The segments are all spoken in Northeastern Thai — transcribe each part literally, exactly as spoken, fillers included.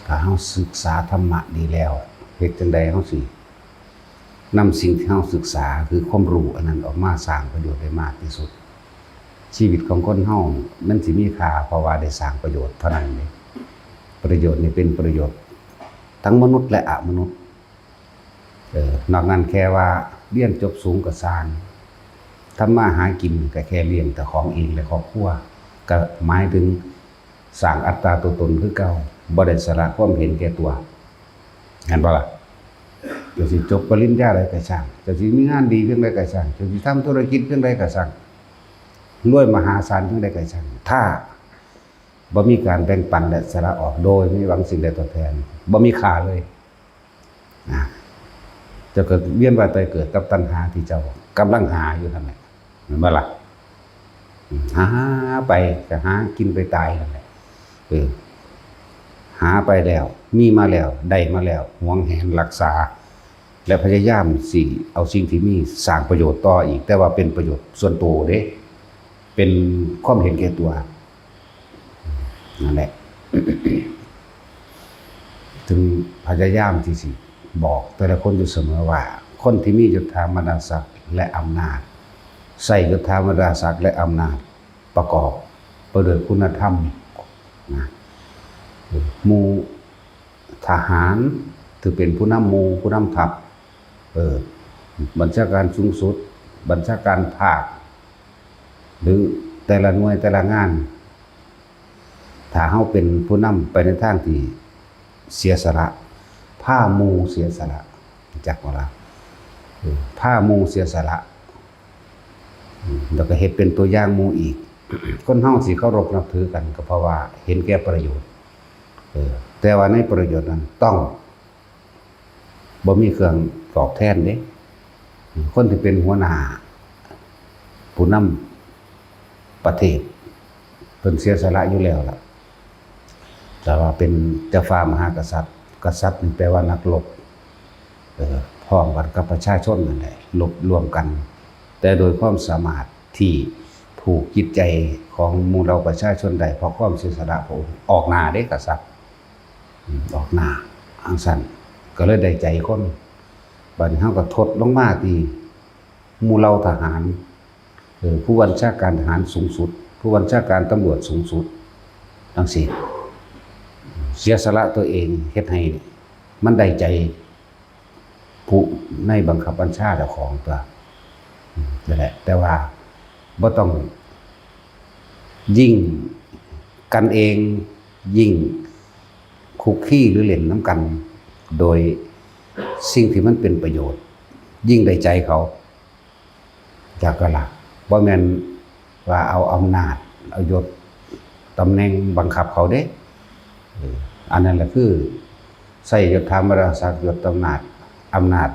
ถ้าเฮาศึกษาธรรมะดีแล้ว เฮ็ดจั่งใดเฮาสินำสิ่งที่เฮาศึกษา คือความรู้อันนั้นออกมาสร้างประโยชน์ได้มากที่สุด ชีวิตของคนเฮามันสิมีค่า เพราะว่าได้สร้างประโยชน์เท่านั้นเด้ ประโยชน์นี่เป็นประโยชน์ทั้งมนุษย์และอมนุษย์ เออ นอกนั้นแค่ว่าเรียนจบสูงก็ซ่าง ทำมาหากินก็แค่เลี้ยงแต่ของเองและครอบครัว ก็หมายถึงสร้างอัตตาตัวตนคือเก่า บ่ได้สละความเห็นแก่ตัว เห็นบ่ล่ะ? เจ้าสิจบปริญญาใดก็ซ่าง เจ้าสิมีงานดีเพียงใดก็ซ่าง เจ้าสิทำธุรกิจเพียงใดก็ซ่าง รวยมหาศาลเพียงใดก็ซ่าง ถ้าบ่มีการแบ่งปันและสละออกโดยไม่หวังสิ่งใดตอบแทน บ่มีค่าเลย นะ เจ้าก็เวียนว่ายตายเกิดกับตัณหาที่เจ้ากำลังหาอยู่นั่นแหละ แม่นบ่ล่ะ? อืม หาไปก็หากินไปตายนั่นแหละ เออ หาไปแล้ว มีมาแล้ว ได้มาแล้ว หวงแหนรักษา และพยายามสิเอาสิ่งที่มีสร้างประโยชน์ต่ออีก แต่ว่าเป็นประโยชน์ส่วนตัวเด้ เป็นความเห็นแก่ตัว นั่นแหละ ถึงพยายามที่สิบอกแต่ละคนอยู่เสมอว่า คนที่มียศถาบรรดาศักดิ์และอำนาจ ใช้ยศถาบรรดาศักดิ์และอำนาจประกอบไปด้วยคุณธรรมนะ หมู่ทหาร ถือเป็นผู้นำหมู่ ผู้นำทัพ เออ บัญชาการสูงสุด บัญชาการภาค หรือแต่ละหน่วยแต่ละงาน ถ้าเฮาเป็นผู้นำไปในทางที่เสียสละ พาหมู่เสียสละ จักว่าล่ะ เออ พาหมู่เสียสละ อืม แล้วก็เฮ็ดเป็นตัวอย่างหมู่อีก คนเฮาสิเคารพนับถือกันก็เพราะว่าเห็นแก่ประโยชน์ เออ แต่ว่าในประโยชน์นั้นต้อง บ่มีเครื่องตอบแทนเด้ คนที่เป็นหัวหน้า ผู้นำประเทศ เพิ่นเสียสละอยู่แล้วล่ะ แต่ว่าเป็นเจ้าฟ้ามหากษัตริย์ กษัตริย์นี่แปลว่านักรบ เออ พร้อมกันกับประชาชนนั่นแหละ รบร่วมกัน แต่โดยความสามารถที่ผูกจิตใจของหมู่เหล่าประชาชนได้ เพราะความเสียสละพระองค์ ออกหน้าเด้กษัตริย์ อืม ออกหน้าจั่งซั้น ก็เลยได้ใจคน บัดนี้เฮาก็ทดลงมาที่หมู่เหล่าทหาร เออ ผู้บัญชาการทหารสูงสุด ผู้บัญชาการตำรวจสูงสุด จั่งซี้ เสียสละตัวเอง เฮ็ดให้มันได้ใจ ผู้ในบังคับบัญชาเจ้าของตัว อืม นั่นแหละ แต่ว่าบ่ต้อง ยิ่งกันเอง ยิ่งคุกคีหรือเล่นนำกัน โดยสิ่งที่มันเป็นประโยชน์ ยิ่งได้ใจเขา จักว่าล่ะ บ่แม่นว่าเอาอำนาจ เอายศ ตำแหน่งบังคับเขาเด้ เออ อันนั้นแหละคือใช้ยศถาบรรดาศักดิ์ ยศ อำนาจ อำนาจ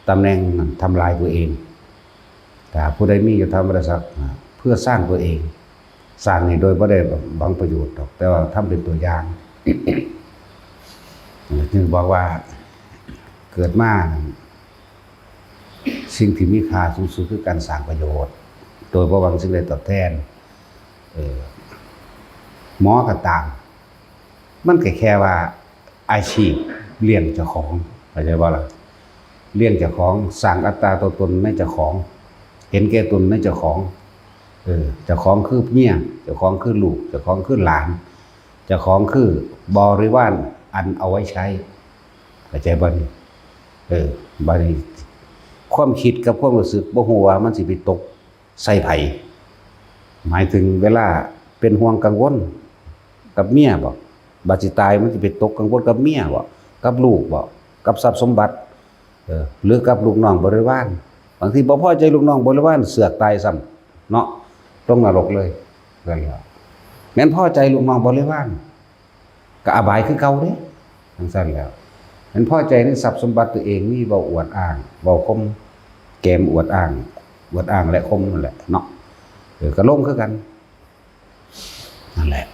ตำแหน่งนั้นทำลายตัวเอง ถ้าผู้ใดมียศถาบรรดาศักดิ์ อ่า เพื่อสร้างตัวเอง สร้างนี่โดยบ่ได้หวังประโยชน์ดอก แต่ว่าทำเป็นตัวอย่าง จึงบอกว่าเกิดมา สิ่งที่มีค่าสูงสุดคือการสร้างประโยชน์ โดยบ่หวังสิ่งใดตอบแทน เออ หมอก็ตาม มันก็แค่ว่าอาชีพเลี้ยงเจ้าของ เข้าใจบ่ล่ะ? เลี้ยงเจ้าของ สร้างอัตตาตัวตนในเจ้าของ เห็นแก่ตนในเจ้าของ เออ เจ้าของคือเมีย เจ้าของคือลูก เจ้าของคือหลาน เจ้าของคือบริวารอันเอาไว้ใช้ เข้าใจบ่นี่? เออ บัดนี้ความคิดกับความรู้สึกบ่ฮู้ว่ามันสิไปตกใส่ไผ หมายถึงเวลาเป็นห่วงกังวลกับเมียบ่ บัดสิตายมันสิไปตกกังวลกับเมียบ่ กับลูกบ่ กับทรัพย์สมบัติ เออ หรือกับลูกน้องบริวาร บางทีบ่พอใจลูกน้องบริวารเสือกตายซ้ำเนาะ ลงนรกเลย นั่นแหละ แม่นพอใจลูกน้องบริวาร ก็อบายคือเก่าเด้ จั่งซั้นแหล้ว แม่นพอใจในทรัพย์สมบัติตัวเองมี เว้าอวดอ้าง เว้าข่มแกมอวดอ้าง อวดอ้างและข่มนั่นแหละเนาะ เออ ก็ลงคือกัน นั่นแหละ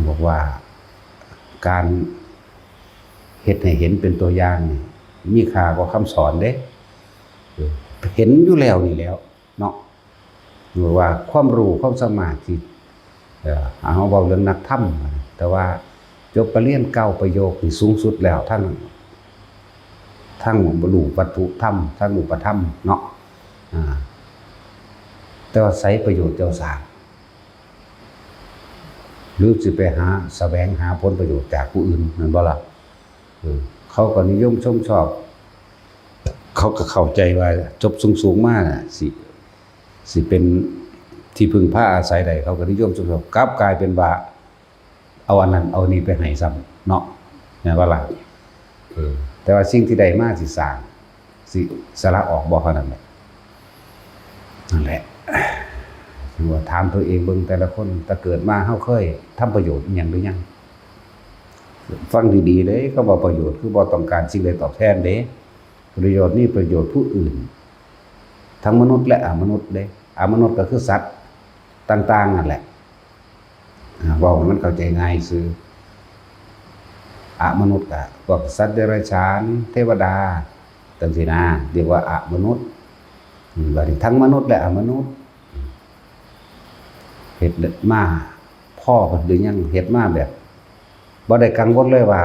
บอกว่าการเฮ็ดให้เห็นเป็นตัวอย่างนี่ มีค่ากว่าคำสอนเด้ เออ เห็นอยู่แล้วนี่แหล้วเนาะ หรือว่าความรู้ความสามารถที่ เอ่อ เอาเว้าเรื่องนักธรรม แต่ว่า จบปริญญาเก้าประโยคนี่สูงสุดแล้ว ทั้ง ทั้งบรรลุวัตถุธรรม ทั้งรูปธรรมเนาะ อ่า แต่ว่าใสประโยชน์เจ้าสร้าง หรือสิไปหาแสวงหาผลประโยชน์จากผู้อื่น แม่นบ่ล่ะ? เออ เขาก็นิยมชมชอบ เขาก็เข้าใจว่าจบสูงๆมาน่ะ สิ สิเป็นที่พึ่งพาอาศัยได้ เขาก็นิยมชมชอบ กลับกลายเป็นว่า เอาอันนั้นเอานี่ไปให้ซ้ำเนาะ แม่นบ่ล่ะ? เออ แต่ว่าสิ่งที่ได้มาสิสร้าง สิสละออกบ่ เท่านั้นแหละ นั่นแหละ ว่าถามตัวเองเบิ่งแต่ละคน แต่เกิดมาเฮาเคยทำประโยชน์อิหยังหรือยัง? ฟังดีๆเด้ คำว่าประโยชน์คือบ่ต้องการสิ่งใดตอบแทนเด้ ประโยชน์นี่ประโยชน์ผู้อื่น ทั้งมนุษย์และอมนุษย์เด้ อมนุษย์ก็คือสัตว์ต่างๆนั่นแหละ อ่า เว้าให้มันเข้าใจง่ายซื่อ อมนุษย์ก็พวกสัตว์เดรัจฉาน เทวดา จังซี้นะ เรียกว่าอมนุษย์ อืม บัดนี้ทั้งมนุษย์และอมนุษย์ เฮ็ดมาพอเพิ่นหรือยัง เฮ็ดมาแบบบ่ได้กังวลเลยว่า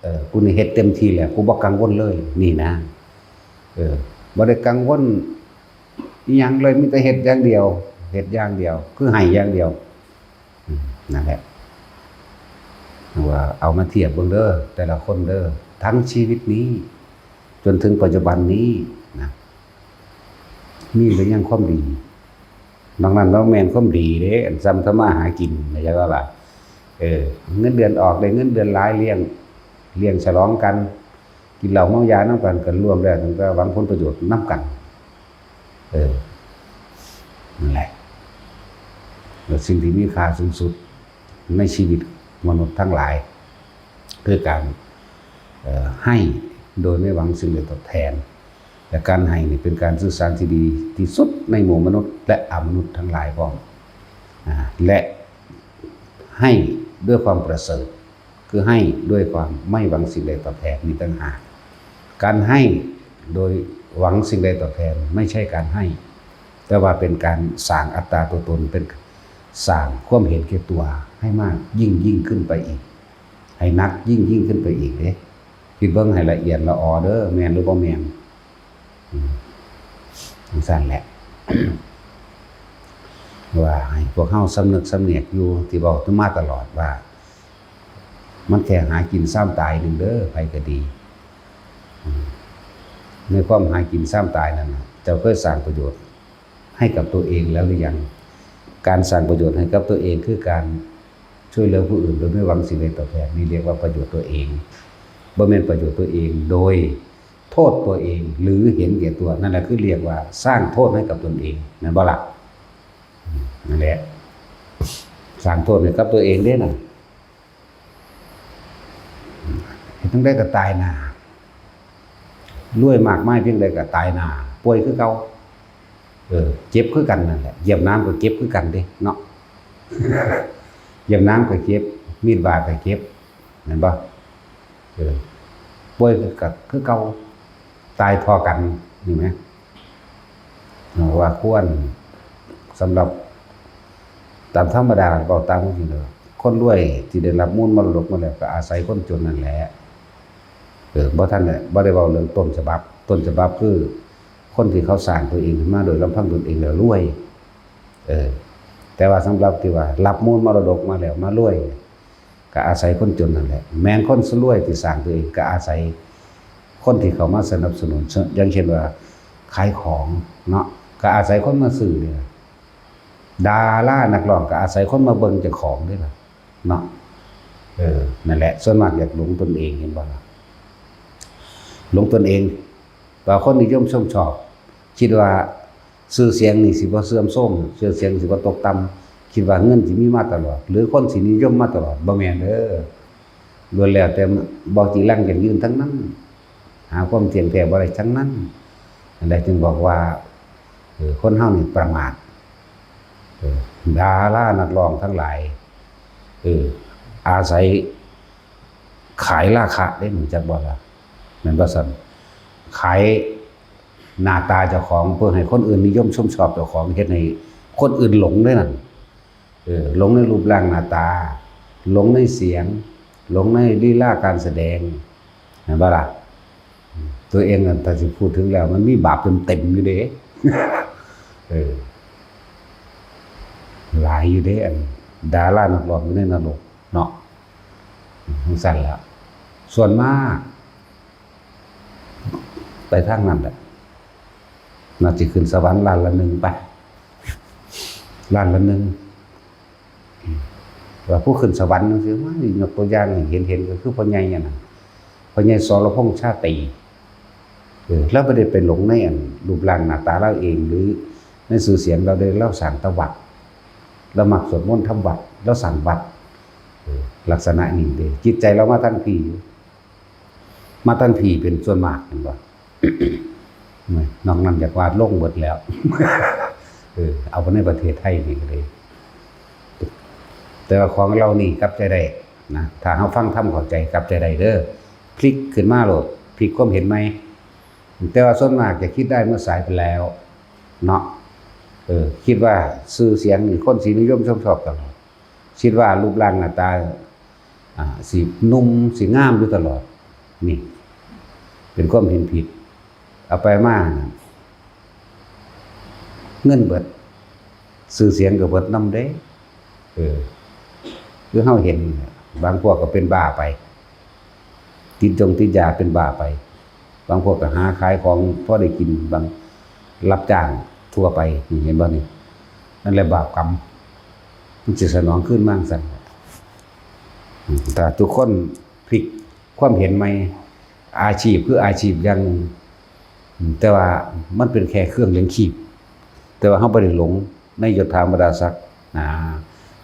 เออ กูนี่เฮ็ดเต็มที่แล้ว กูบ่กังวลเลย นี่นะ เออ บ่ได้กังวลอิหยังเลย มีแต่เฮ็ดอย่างเดียว เฮ็ดอย่างเดียว คือให้อย่างเดียว อืม นั่นแหละ ว่าเอามาเทียบเบิ่งเด้อ แต่ละคนเด้อ ทั้งชีวิตนี้ จนถึงปัจจุบันนี้นะ มีหรือยังความดี นอกนั้นบ่แม่นความดีเด้ อันซ้ำทำมาหากิน เข้าใจบ่ล่ะ? เออ เงินเดือนออก ได้เงินเดือนหลาย เลี้ยง เลี้ยงฉลองกัน กินเหล้าเมายานำกัน ก็รวมแล้วตั้งแต่หวังผลประโยชน์นำกัน เออ นั่นแหละ แล้วสิ่งที่มีค่าสูงสุดในชีวิตมนุษย์ทั้งหลาย คือการ เอ่อ ให้โดยไม่หวังสิ่งใดตอบแทน และการให้นี่เป็นการสื่อสารที่ดีที่สุดในหมู่มนุษย์และอมนุษย์ทั้งหลายพร้อม อ่า และให้ด้วยความประเสริฐ คือให้ด้วยความไม่หวังสิ่งใดตอบแทนนี่ต่างหาก การให้โดยหวังสิ่งใดตอบแทนไม่ใช่การให้ แต่ว่าเป็นการสร้างอัตตาตัวตน เป็นสร้างความเห็นแก่ตัวให้มากยิ่งยิ่งขึ้นไปอีก ให้หนักยิ่งยิ่งขึ้นไปอีกเด้ คิดเบิ่งให้ละเอียดละออเด้อ แม่นหรือบ่แม่น อืม จังซั่นแหละ ว่าให้พวกเฮาสำนึกสำเนียกอยู่ ที่เว้ามาตลอดว่า มันแค่หากินซ้ำตายหนึ่งเด้อ ไผก็ดี อืม ในความหากินซ้ำตายนั่นน่ะ เจ้าเคยสร้างประโยชน์ให้กับตัวเองแล้วหรือยัง? การสร้างประโยชน์ให้กับตัวเองคือการช่วยเหลือผู้อื่นโดยไม่หวังสิ่งใดตอบแทน นี่เรียกว่าประโยชน์ตัวเอง บ่แม่นประโยชน์ตัวเองโดยโทษตัวเองหรือเห็นแก่ตัว นั่นแหละคือเรียกว่าสร้างโทษให้กับตนเอง แม่นบ่ล่ะ? อืม นั่นแหละ สร้างโทษให้กับตัวเองเด้น่ะ เฮ็ดจั่งใดก็ตายหน้า รวยมากมายเพียงใดก็ตายหน้า ป่วยคือเก่า เออ เจ็บคือกันนั่นแหละ เหยียบน้ำก็เจ็บคือกันเด้เนาะ เหยียบน้ำก็เจ็บ มีดบาดก็เจ็บ แม่นบ่? เออ ป่วยก็คือเก่า ตายเท่ากัน นี่แหม เออ ว่าควร สำหรับ ตามธรรมดา เว้าตามความจริงแล้ว คนรวยที่ได้รับมูลมรดกมาแล้ว ก็อาศัยคนจนนั่นแหละ เออ บ่ทันได้ บ่ได้เว้าเรื่องต้นฉบับ ต้นฉบับคือคนที่เขาสร้างตัวเองขึ้นมาโดยลำพังตนเองแล้วรวย เออ แต่ว่าสำหรับที่ว่ารับมูลมรดกมาแล้วมารวย ก็อาศัยคนจนนั่นแหละ แม่นคนรวยที่สร้างตัวเอง ก็อาศัยคนที่เข้ามาสนับสนุน อย่างเช่นว่าขายของเนาะ ก็อาศัยคนมาซื้อนี่ล่ะ ดารานักร้องก็อาศัยคนมาเบิ่งเจ้าของเด้ล่ะเนาะ เออ นั่นแหละ ส่วนมากอยากหลงตนเอง เห็นบ่ล่ะ หลงตนเอง ว่าคนนิยมชมชอบ คิดว่าชื่อเสียงนี่สิบ่เสื่อมโทรม ชื่อเสียงสิบ่ตกต่ำ คิดว่าเงินสิมีมาตลอด หรือคนสินิยมมาตลอด บ่แม่นเด้อ ล้วนแล้วแต่บอกจีรังยั่งยืนทั้งนั้น หาความเที่ยงแท้บ่ได้ทั้งนั้น อันใดจึงบอกว่า เออ คนเฮานี่ประมาท เออ ดารานักร้องทั้งหลาย เออ อาศัยขายราคะเด้ รู้จักบ่ล่ะ? แม่นบ่ซั่น? ขายหน้าตาเจ้าของเพื่อให้คนอื่นนิยมชมชอบเจ้าของ เฮ็ดให้คนอื่นหลงเด้นั่น เออ หลงในรูปร่างหน้าตา หลงในเสียง หลงในลีลาการแสดง เห็นปะล่ะ ตัวเองนั่นถ้าสิพูดถึงแล้ว มันมีบาปเต็มๆอยู่เด้ เออ หลายอยู่เด้ อันดารานักร้องอยู่ในนรกเนาะ จั่งซั้นล่ะ ส่วนมาก ไปทางนั้นแหละ น่าสิขึ้นสวรรค์ล้านละหนึ่งไป ล้านละหนึ่ง ว่าผู้ขึ้นสวรรค์จั่งซี้ ว่ายกตัวอย่างให้เห็นๆ ก็คือพ่อใหญ่นั่นน่ะ พ่อใหญ่สรพงษ์ชาตรี เออ ลาวบ่ได้ไปหลงในอันรูปร่างหน้าตาลาวเอง หรือในชื่อเสียงลาวเด้ ลาวสร้างแต่วัด ลาวมักสวดมนต์ทำวัด ลาวสร้างวัด เออ ลักษณะนี้เด้ จิตใจลาวมาทางพี้ มาทางพี้เป็นส่วนมาก เห็นบ่ นอกนั้นอยากว่าลงเบิดแล้ว เออ เอาไปในประเทศไทยนี่ก็เลย แต่ว่าของลาวนี่กลับใจได้นะ ถ้าเฮาฟังธรรมเข้าใจกลับใจได้เด้อ พลิกขึ้นมาโลด พลิกความเห็นใหม่ แต่ว่าส่วนมากจะคิดได้เมื่อสายไปแล้วเนาะ เออ คิดว่าชื่อเสียงนี่คนสินิยมชมชอบตลอด คิดว่ารูปร่างหน้าตา อ่า สิหนุ่มสิงามอยู่ตลอด นี่ เป็นความเห็นผิด เอาไปมาน่ะ เงินเบิด ชื่อเสียงก็เบิดนำเด้ เออ คือเฮาเห็น บางพวกก็เป็นบ้าไป ติดจงติดยาเป็นบ้าไป บางพวกก็หาขายของพอได้กิน บางรับจ้างทั่วไป นี่เห็นบ่นี่ นั่นแหละบาปกรรม มันสิสนองคืนมาจั่งซั้น อืม ถ้าทุกคนพลิกความเห็นใหม่ อาชีพคืออาชีพอย่างหนึ่ง อืม แต่ว่ามันเป็นแค่เครื่องเลี้ยงชีพ แต่ว่าเฮาบ่ได้หลงในยศถาบรรดาศักดิ์นะ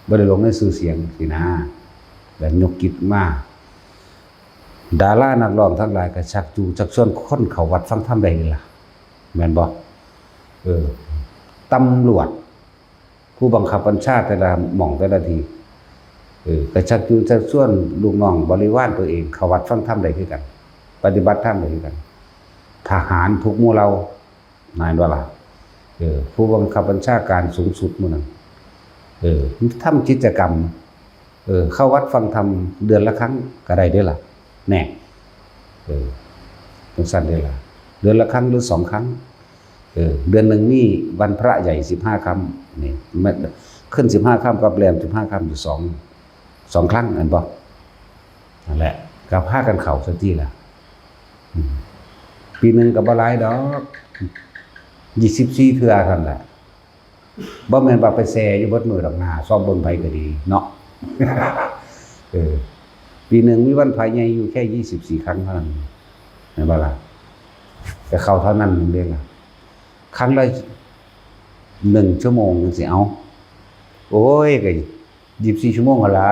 บ่ได้หลงในชื่อเสียงสินะ แล้วยกจิตมา ดารานักร้องทั้งหลายก็ชักจูงชักชวนคนเข้าวัดฟังธรรมได้นี่ล่ะ แม่นบ่ เออ ตำรวจ ผู้บังคับบัญชาแต่ละหม่องแต่ละที่ เออ ก็ชักจูงชักชวนลูกน้องบริวารตัวเองเข้าวัดฟังธรรมได้คือกัน ปฏิบัติธรรมได้คือกัน ทหารทุกหมู่เหล่า แม่นบ่ล่ะ เออ ผู้บังคับบัญชาการสูงสุดหมู่นั้น เออ ทำกิจกรรม เออ เข้าวัดฟังธรรมเดือนละครั้งก็ได้เด้อล่ะ แน่ เออ จั่งซั้นเด้อล่ะ เดือนละครั้งหรือสองครั้ง เออ เดือนหนึ่งมีวันพระใหญ่สิบห้าค่ำ นี่ มันขึ้นสิบห้าค่ำกับแรมสิบห้าค่ำอยู่สอง สองครั้ง แม่นบ่ นั่นแหละ ก็พากันเข้าซะติล่ะ อืม ปีหนึ่งก็บ่หลายดอก ยี่สิบสี่เทื่อเท่านั้นแหละ บ่แม่นว่าไปแซ่อยู่เบิดมื้อดอกนา ซอมเบิ่งไผก็ดีเนาะ เออ ปีหนึ่งมีวันพระใหญ่อยู่แค่ยี่สิบสี่ครั้งเท่านั้น แม่นบ่ล่ะ ก็เข้าเท่านั้นหนึ่งเด้ล่ะ ครั้งละหนึ่งชั่วโมงจั่งซี้ เอ้า โอ้ย ก็ยี่สิบสี่ชั่วโมงหั่นล่ะ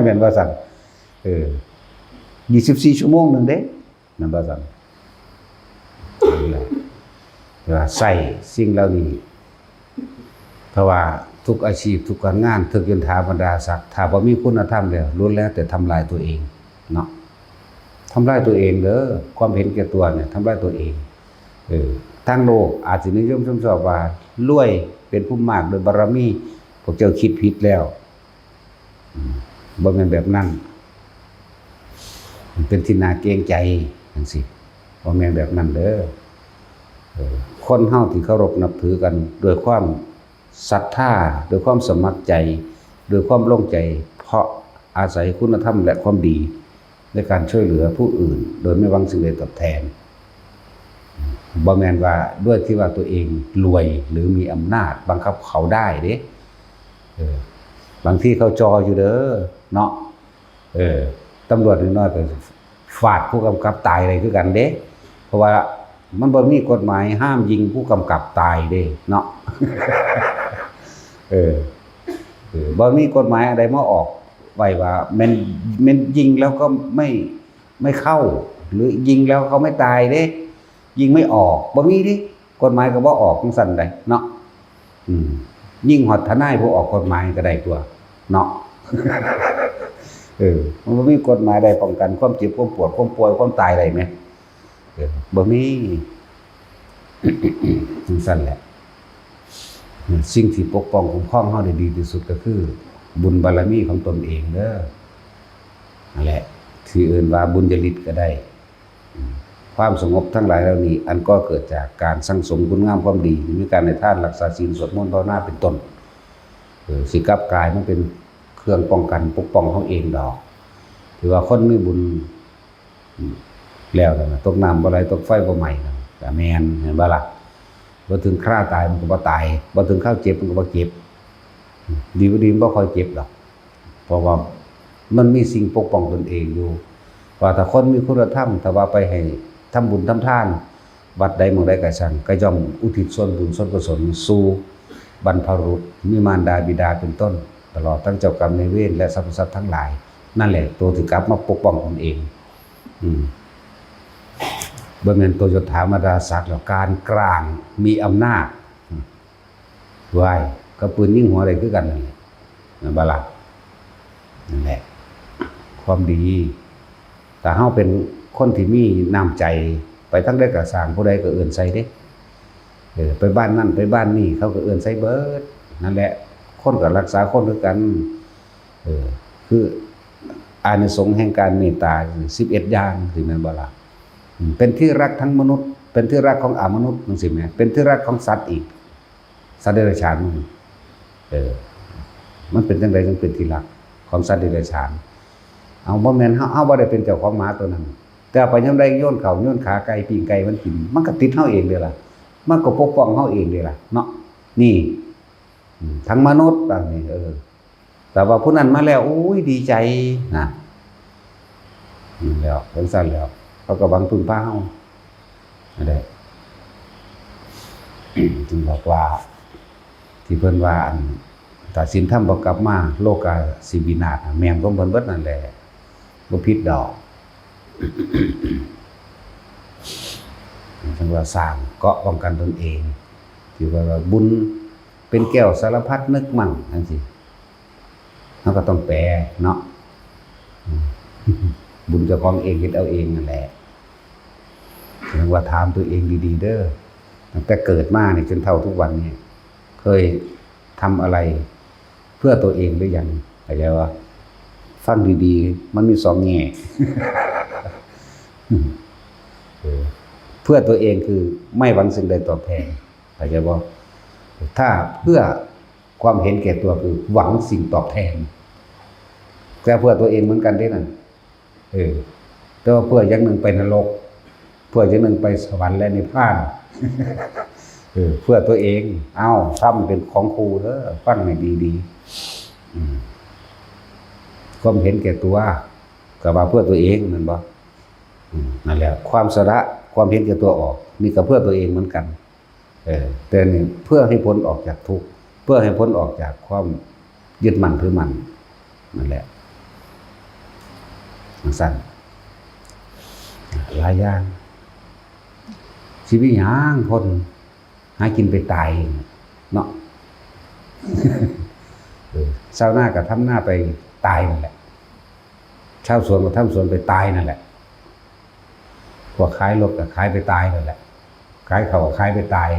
แม่นบ่ซั่น เออ ยี่สิบสี่ชั่วโมงหนึ่งเด้ แม่นบ่ซั่น นั่นแหละ แต่ว่าใช้สิ่งเหล่านี้ เพราะว่าทุกอาชีพ ทุกการงาน ทุกยศถาบรรดาศักดิ์ ถ้าบ่มีคุณธรรมแล้ว ล้วนแล้วแต่ทำลายตัวเองเนาะ ทำลายตัวเองเด้อ ความเห็นแก่ตัวเนี่ย ทำลายตัวเอง เออ ทางโลกอาจสินิยมชมชอบว่า รวยเป็นผู้มากด้วยบารมี พวกเจ้าคิดผิดแล้ว อืม บ่แม่นแบบนั้น มันเป็นที่น่าเกรงใจจั่งซี้ บ่แม่นแบบนั้นเด้อ เออ คนเฮาที่เคารพนับถือกันด้วยความศรัทธา ด้วยความสมัครใจ ด้วยความลงใจ เพราะอาศัยคุณธรรมและความดีในการช่วยเหลือผู้อื่น โดยไม่หวังสิ่งใดตอบแทน บ่แม่นว่าด้วยที่ว่าตัวเองรวยหรือมีอำนาจบังคับเขาได้เด้ เออ บางทีเขาจ่ออยู่เด้อ เนาะ เออ ตำรวจน้อยๆก็ฟาดผู้กำกับตายได้คือกันเด้ เพราะว่ามันบ่มีกฎหมายห้ามยิงผู้กำกับตายเด้ เนาะ เออ เออ บ่มีกฎหมายอันใดมาออกไว้ว่าแม่น แม่นยิงแล้วก็ไม่ ไม่เข้า หรือยิงแล้วเขาไม่ตายเด้ ยิงไม่ออก บ่มีเด้ กฎหมายก็บ่ออกจั่งซั้นใดเนาะ อืม ยิงฮอดทนายผู้ออกกฎหมายก็ได้ตั่ว เนาะ เออ มันบ่มีกฎหมายใดป้องกันความเจ็บ ความปวด ความป่วย ความตายได้แหม เออ บ่มี จั่งซั้นแหละ สิ่งที่ปกป้องคุ้มครองเฮาได้ดีที่สุดก็คือ บุญบารมีของตนเองเด้อ นั่นแหละ ที่เอิ้นว่าบุญญาฤทธิ์ก็ได้ อืม ความสงบทั้งหลายเหล่านี้ อันก็เกิดจากการสั่งสมคุณงามความดี มีการให้ทาน รักษาศีล สวดมนต์ ภาวนา เป็นต้น เออ สิกลับกลายมันเป็นเครื่องป้องกันปกป้องเฮาเองดอก ที่ว่าคนมีบุญ อืม แล้วนั่นน่ะ ตกน้ำบ่ไหล ตกไฟบ่ไหม้นั่น ก็แม่น แม่นบ่ล่ะ? บ่ถึงคราตายมันก็บ่ตาย บ่ถึงคราวเจ็บมันก็บ่เจ็บ อืม ดีบ่ดีมันบ่ค่อยเจ็บดอก เพราะว่ามันมีสิ่งปกป้องตนเองอยู่ ว่าถ้าคนมีคุณธรรม ถ้าว่าไปให้ทำบุญทำทาน วัดใดหม่องใดก็ช่าง ก็ย่อมอุทิศส่วนบุญส่วนกุศลสู่บรรพบุรุษ มีมารดาบิดาเป็นต้น ตลอดทั้งเจ้ากรรมนายเวร และสรรพสัตว์ทั้งหลาย นั่นแหละ ตัวที่กลับมาปกป้องตนเอง อืม บ่แม่นตัวยศถาบรรดาศักดิ์หรอก การกลางมีอำนาจ อืม ว้าย กับปืนยิงหัวได้คือกันนั่นแหละ แม่นบ่ล่ะ? นั่นแหละ ความดี ถ้าเฮาเป็นคนที่มีน้ำใจ ไปทางใดก็ซ่าง ผู้ใดก็เอิ้นใส่เด้ เออ ไปบ้านนั่นไปบ้านนี่ เขาก็เอิ้นใส่เบิด นั่นแหละ คนก็รักษาคนคือกัน เออ คืออานิสงส์แห่งการเมตตา สิบเอ็ดอย่าง สิแม่นบ่ล่ะ? อืม เป็นที่รักทั้งมนุษย์ เป็นที่รักของอมนุษย์ จั่งซี้แหม เป็นที่รักของสัตว์อีก สัตว์เดรัจฉานมัน เออ มันเป็นจั่งใดจั่งเป็นที่รักของสัตว์เดรัจฉาน? เอา บ่แม่นเฮา เฮาบ่ได้เป็นเจ้าของหมาตัวนั้น แต่เอาไปยามใดโยนข้าวโยนขาไก่ ปิ้งไก่มันกิน มันก็ติดเฮาเองเด้ล่ะ มันก็ปกป้องเฮาเองเด้ล่ะเนาะ นี่ อืม ทั้งมนุษย์อันนี้ เออ แต่ว่าผู้นั้นมาแล้ว โอ้ย ดีใจนะ นั่นแหล้ว จั่งซั้นแหล้ว เขาก็หวังพึ่งพาเฮา นั่นแหละ จึงบอกว่า ที่เพิ่นว่า อัน ถ้าศีลธรรมบ่กลับมา โลกาสิวินาศ แม่นของเพิ่นเบิดนั่นแหละ บ่ผิดดอก จั่งว่าสร้างเกราะป้องกันตนเอง ที่ว่า ว่าบุญเป็นแก้วสารพัดนึกมั่ง จั่งซี้ เราก็ต้องแปลเนาะ อืม บุญเจ้าของเองเฮ็ดเอาเองนั่นแหละ จั่งว่าถามตัวเองดีๆ เด้อ ตั้งแต่เกิดมานี่จนเฒ่าทุกวันนี้ เคยทำอะไรเพื่อตัวเองหรือยัง? เข้าใจบ่? ฟังดีๆ มันมีสองแง่ เออ เพื่อตัวเองคือไม่หวังสิ่งใดตอบแทน เข้าใจบ่? ถ้าเพื่อความเห็นแก่ตัวคือหวังสิ่งตอบแทน แต่เพื่อตัวเองเหมือนกันเด้นั่น เออ แต่ว่าเพื่ออย่างหนึ่งไปนรก เพื่ออย่างหนึ่งไปสวรรค์และนิพพาน เออ เพื่อตัวเอง เอ้า ธรรมเป็นของคู่เด้อ ฟังให้ดีๆ อืม ความเห็นแก่ตัว ก็ว่าเพื่อตัวเอง แม่นบ่? อืม นั่นแหละ ความสละ ความเห็นแก่ตัวออก นี่ก็เพื่อตัวเองเหมือนกัน เออ แต่นี่เพื่อให้พ้นออกจากทุกข์ เพื่อให้พ้นออกจากความยึดมั่นถือมั่น นั่นแหละ จั่งซั้น หลายอย่าง สิมีหยัง คนหากินไปตายเนาะ เออ ชาวนาก็ทำนาไปตายนั่นแหละ ชาวสวนก็ทำสวนไปตายนั่นแหละ พวกขายรถก็ขายไปตายนั่นแหละ ขายข้าวก็ขายไปตาย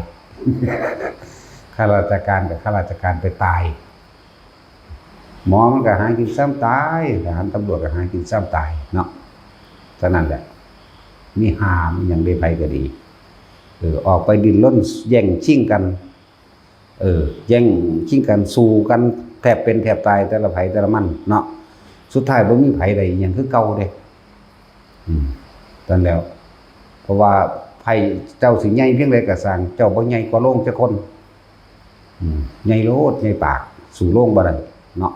ข้าราชการก็ข้าราชการไปตาย หมอมันก็หากินซ้ำตาย ทหารตำรวจก็หากินซ้ำตายเนาะ เท่านั้นแหละ มีหามหยังได้ ไผก็ดี เออ ออกไปดิ้นรนแย่งชิงกัน เออ แย่งชิงกัน สู้กันแทบเป็นแทบตาย แต่ละไผแต่ละมันเนาะ สุดท้ายบ่มีไผได้อิหยังคือเก่าเด้ อืม นั่นแหล้ว เพราะว่าไผเจ้าสิใหญ่เพียงใดก็ซ่าง เจ้าบ่ใหญ่กว่าโลงจักคน อืม ใหญ่โลด ใหญ่ปาก สู้โลงบ่ได้เนาะ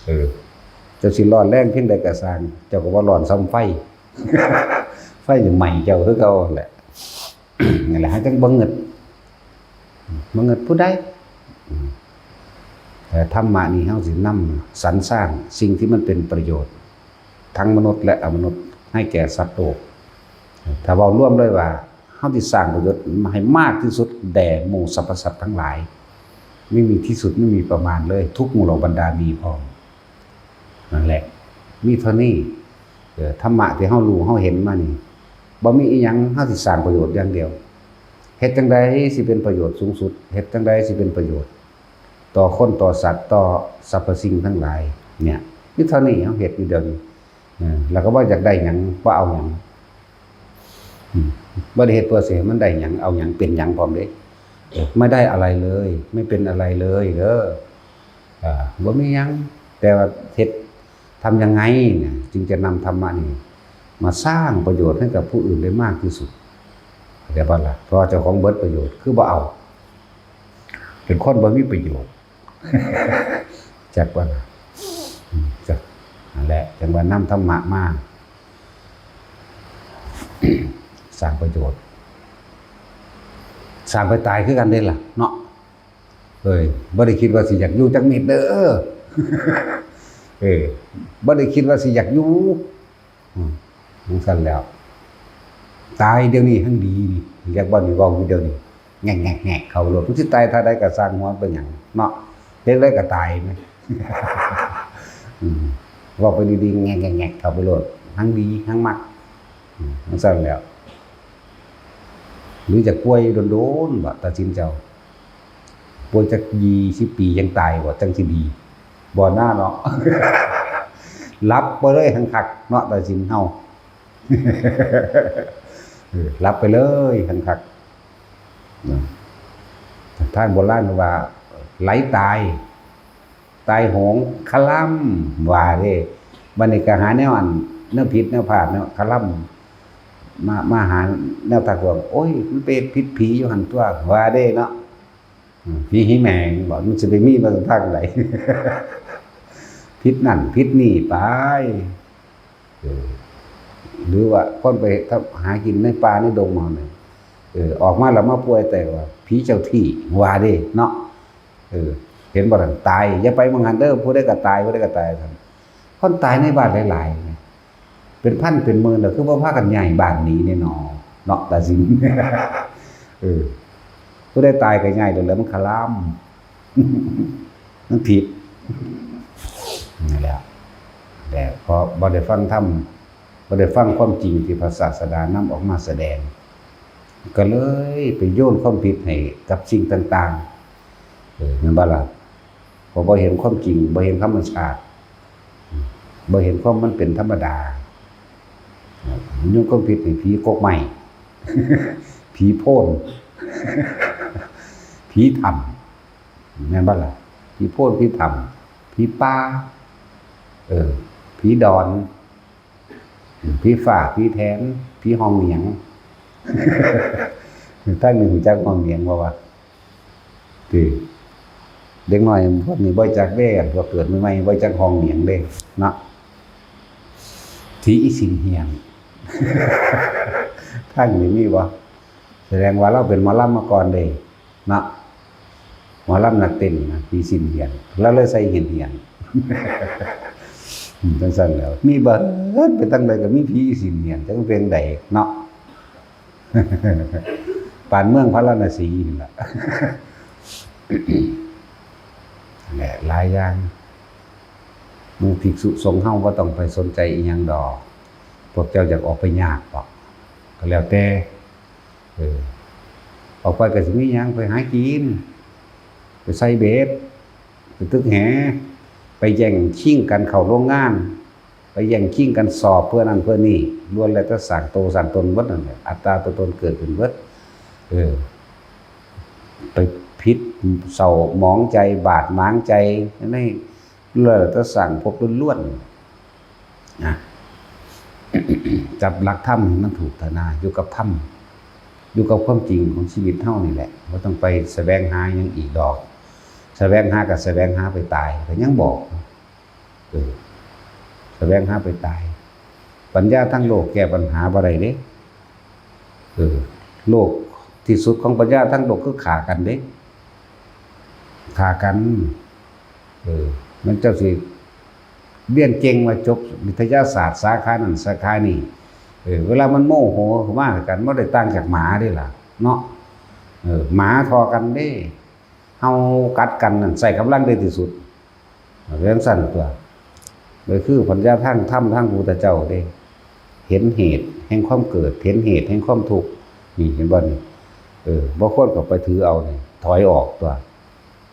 เออ เจ้าสิร้อนแรงเพียงใดก็ซ่าง เจ้าก็บ่ร้อนส่ำไฟ ไฟจะไหม้เจ้าคือเก่าแหละ นั่นแหละ เฮาจั่งบ่งึด บ่งึดผู้ใด อืม แต่ธรรมะนี่เฮาสินำสรรสร้างสิ่งที่มันเป็นประโยชน์ ทั้งมนุษย์และอมนุษย์ ให้แก่สัตว์โลก ถ้าเว้ารวมเลยว่า เฮาสิสร้างประโยชน์ให้มากที่สุดแด่หมู่สรรพสัตว์ทั้งหลาย ไม่มีที่สุด ไม่มีประมาณเลย ทุกหมู่เหล่าบรรดามีพร้อม นั่นแหละ มีเท่านี้ เออ ธรรมะที่เฮารู้เฮาเห็นมานี่ บ่มีอิหยัง เฮาสิสร้างประโยชน์อย่างเดียว เฮ็ดจั่งใดสิเป็นประโยชน์สูงสุด เฮ็ดจั่งใดสิเป็นประโยชน์ ต่อคนต่อสัตว์ ต่อสรรพสิ่งทั้งหลาย เนี่ย มีเท่านี้เฮาเฮ็ดอยู่เดี๋ยวนี้ เออ แล้วก็บ่อยากได้หยัง บ่เอาหยัง อืม บ่ได้เฮ็ดเพื่อสิให้มันได้หยัง เอาหยัง เป็นหยังพร้อมเด้ เออ ไม่ได้อะไรเลย ไม่เป็นอะไรเลยเด้อ อ่า บ่มีหยัง แต่ว่าเฮ็ด ทำยังไงเนี่ย จึงจะนำธรรมะนี่มาสร้างประโยชน์ให้กับผู้อื่นได้มากที่สุด เข้าใจบ่ล่ะ เพราะว่าเจ้าของเบิดประโยชน์ คือบ่เอา เป็นคนบ่มีประโยชน์ จักบ่ล่ะ อืม จัก นั่นแหละ จังว่านำธรรมะมา สร้างประโยชน์ สร้างไปตายคือกันเด้ล่ะ เนาะ เอ้ย บ่ได้คิดว่าสิอยากอยู่จักเม็ดเด้อ เออ บ่ได้คิดว่าสิอยากอยู่ อืม จั่งซั้นแล้ว ตายเดี๋ยวนี้แฮ่งดีนี่ อยากบ่นี่ เว้าอยู่เดี๋ยวนี้ แงกๆๆ เข้าโลด มันสิตายท่าใดก็ซ่างหัว เป็นหยังเนาะ เฮ็ดได้ก็ตายแหม อืม เว้าไปดีๆ แงกๆๆ เข้าไปโลด แฮ่งดี แฮ่งมัก อืม จั่งซั้นแล้ว หรือจะป่วยโดนๆ บ่ ตัดสินเจ้า ป่วยจักยี่สิบปียังตายบ่ จั่งสิดี บ่น่าเนาะ หลับไปเลยแฮ่งคักเนาะ ตัดสินเฮา เออ หลับไปเลยแฮ่งคัก นะ ทางโบราณว่า ไหลตาย ตายโหง คะล่ำ ว่าเด้ บัดนี้ก็หาแนวอัน แนวผิดแนวพลาดเนาะ คะล่ำ มา มาหาแนวทางว่า โอ้ย มันไปผิดผีอยู่หั่นตั๊ว ว่าเด้เนาะ อืม ผีหีแมงบ่ มันสิไปมีมาทางใด ผิดนั่นผิดนี่ไป เออ หรือว่าคนไปหากินในป่าในดงมาเนี่ย เออ ออกมาแล้วมาป่วยแต่ว่าผีเจ้าที่ ว่าเด้เนาะ เออ เห็นบ่ล่ะ ตาย อย่าไปหม่องหั้นเด้อ ผู้ใดก็ตาย ผู้ใดก็ตาย คนตายในบ้านหลายๆ นะ เป็นพันเป็นหมื่นแล้ว คือบ่พากันย้ายบ้านหนีแน่นอน เนาะ ตาสิน เออ ผู้ใดตายก็ย้ายโลดแหละ มันคะล่ำ มันผิด นั่นแหละ แต่พอบ่ได้ฟังธรรม บ่ได้ฟังความจริงที่พระศาสดานำออกมาแสดง ก็เลยไปโยนความผิดให้กับสิ่งต่างๆ เออ แม่นบ่ล่ะ พอบ่เห็นความจริง บ่เห็นธรรมชาติ บ่เห็นความมันเป็นธรรมดา โยนความผิดให้ผีกกไม้ ผีโพน ผีถ้ำ แม่นบ่ล่ะ ผีโพน ผีถ้ำ ผีป่า เออ ผีดอน ผีฟ้า ผีแถน ผีห้องเหนียง ทางนี้รู้จักห้องเหนียงบ่วะ ติ เด็กน้อยพวกนี้บ่จักเด้ พวกเกิดใหม่ๆ บ่จักห้องเหนียงเด้ เนาะ ผีอีสินเหียน ทางนี้มีบ่ แสดงว่าลาวเป็นหมอลำมาก่อนเด้ เนาะ หมอลำนักเต้นนะ ผีสินเหียน ลาวเลยใส่เหียนๆ อืม จั่งซั้นแล้ว มีเบิด ไปทางใดก็มีผีอีสินเหียน จักเป็นใดเนาะ ปานเมืองพาราณสีนี่ล่ะ แหละ หลายอย่าง หมู่ภิกษุสงฆ์เฮาบ่ต้องไปสนใจอิหยังดอก พวกเจ้าอยากออกไปยากบ่ ก็แล้วแต่ เออ ออกไปก็สิมีหยัง ไปหากิน ไปใส่เบ็ด ไปตึกแห ไปแย่งชิงกันเข้าโรงงาน ไปแย่งชิงกันสอบเพื่อนั่นเพื่อนี่ ล้วนแล้วแต่สร้างโตสร้างตนเบิดนั่นแหละ อัตตาตัวตนเกิดขึ้นเบิด เออ ไปผิดเศร้าหมองใจ บาดหมางใจ อันนี้ล้วนแล้วแต่สร้างภพล้วนๆ นะ จับหลักธรรมให้มันถูกเถาะนา อยู่กับธรรม อยู่กับความจริงของชีวิตเฮานี่แหละ บ่ต้องไปแสวงหาหยังอีกดอก แสวงหาก็แสวงหาไปตาย ก็ยังบอก เออ แสวงหาไปตาย ปัญญาทางโลกแก้ปัญหาบ่ได้เด้ เออ โลกที่สุดของปัญญาทางโลกคือฆ่ากันเด้ ฆ่ากัน เออ มันเจ้าสิเรียนเก่งว่าจบวิทยาศาสตร์สาขานั้นสาขานี้ เออ เวลามันโมโหขึ้นมากัน บ่ได้ต่างจากหมาเด้ล่ะ เนาะ เออ หมาทอกันเด้ เห่ากัดกันนั่น ใช้กำลังได้ที่สุด เรื่องสั้นตัว ก็คือปัญญาทางธรรมทางพระพุทธเจ้าเด้ เห็นเหตุแห่งความเกิด เห็นเหตุแห่งความทุกข์ นี่เห็นบ่นี่ เออ บ่ควรเข้าไปถือเอานี่ ถอยออกตัว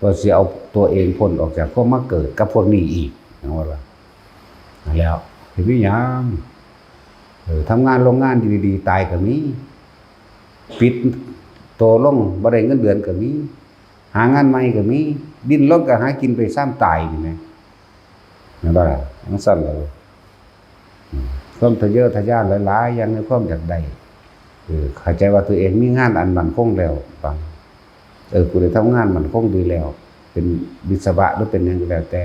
ตัวสิเอาตัวเองพ้นออกจากความมาเกิดกับพวกนี้อีก นะว่าล่ะ นั่นแล้ว เฮ็ดอีหยัง เออ ทำงานโรงงานดีๆ ตายก็มี ปิดตัวลง บ่ได้เงินเดือนก็มี หางานใหม่ก็มี ดิ้นรนก็หากินไปซ้ำตายนี่แหม แม่นบ่ล่ะ จั่งซั้นล่ะ อืม ความทะเยอทะยานหลายๆ อย่างในความอยากได้ เออ เข้าใจว่าตัวเองมีงานอันมั่นคงแล้ว ฟัง เออ กูได้ทำงานมั่นคงดีแล้ว เป็นวิศวะหรือเป็นหยังก็แล้วแต่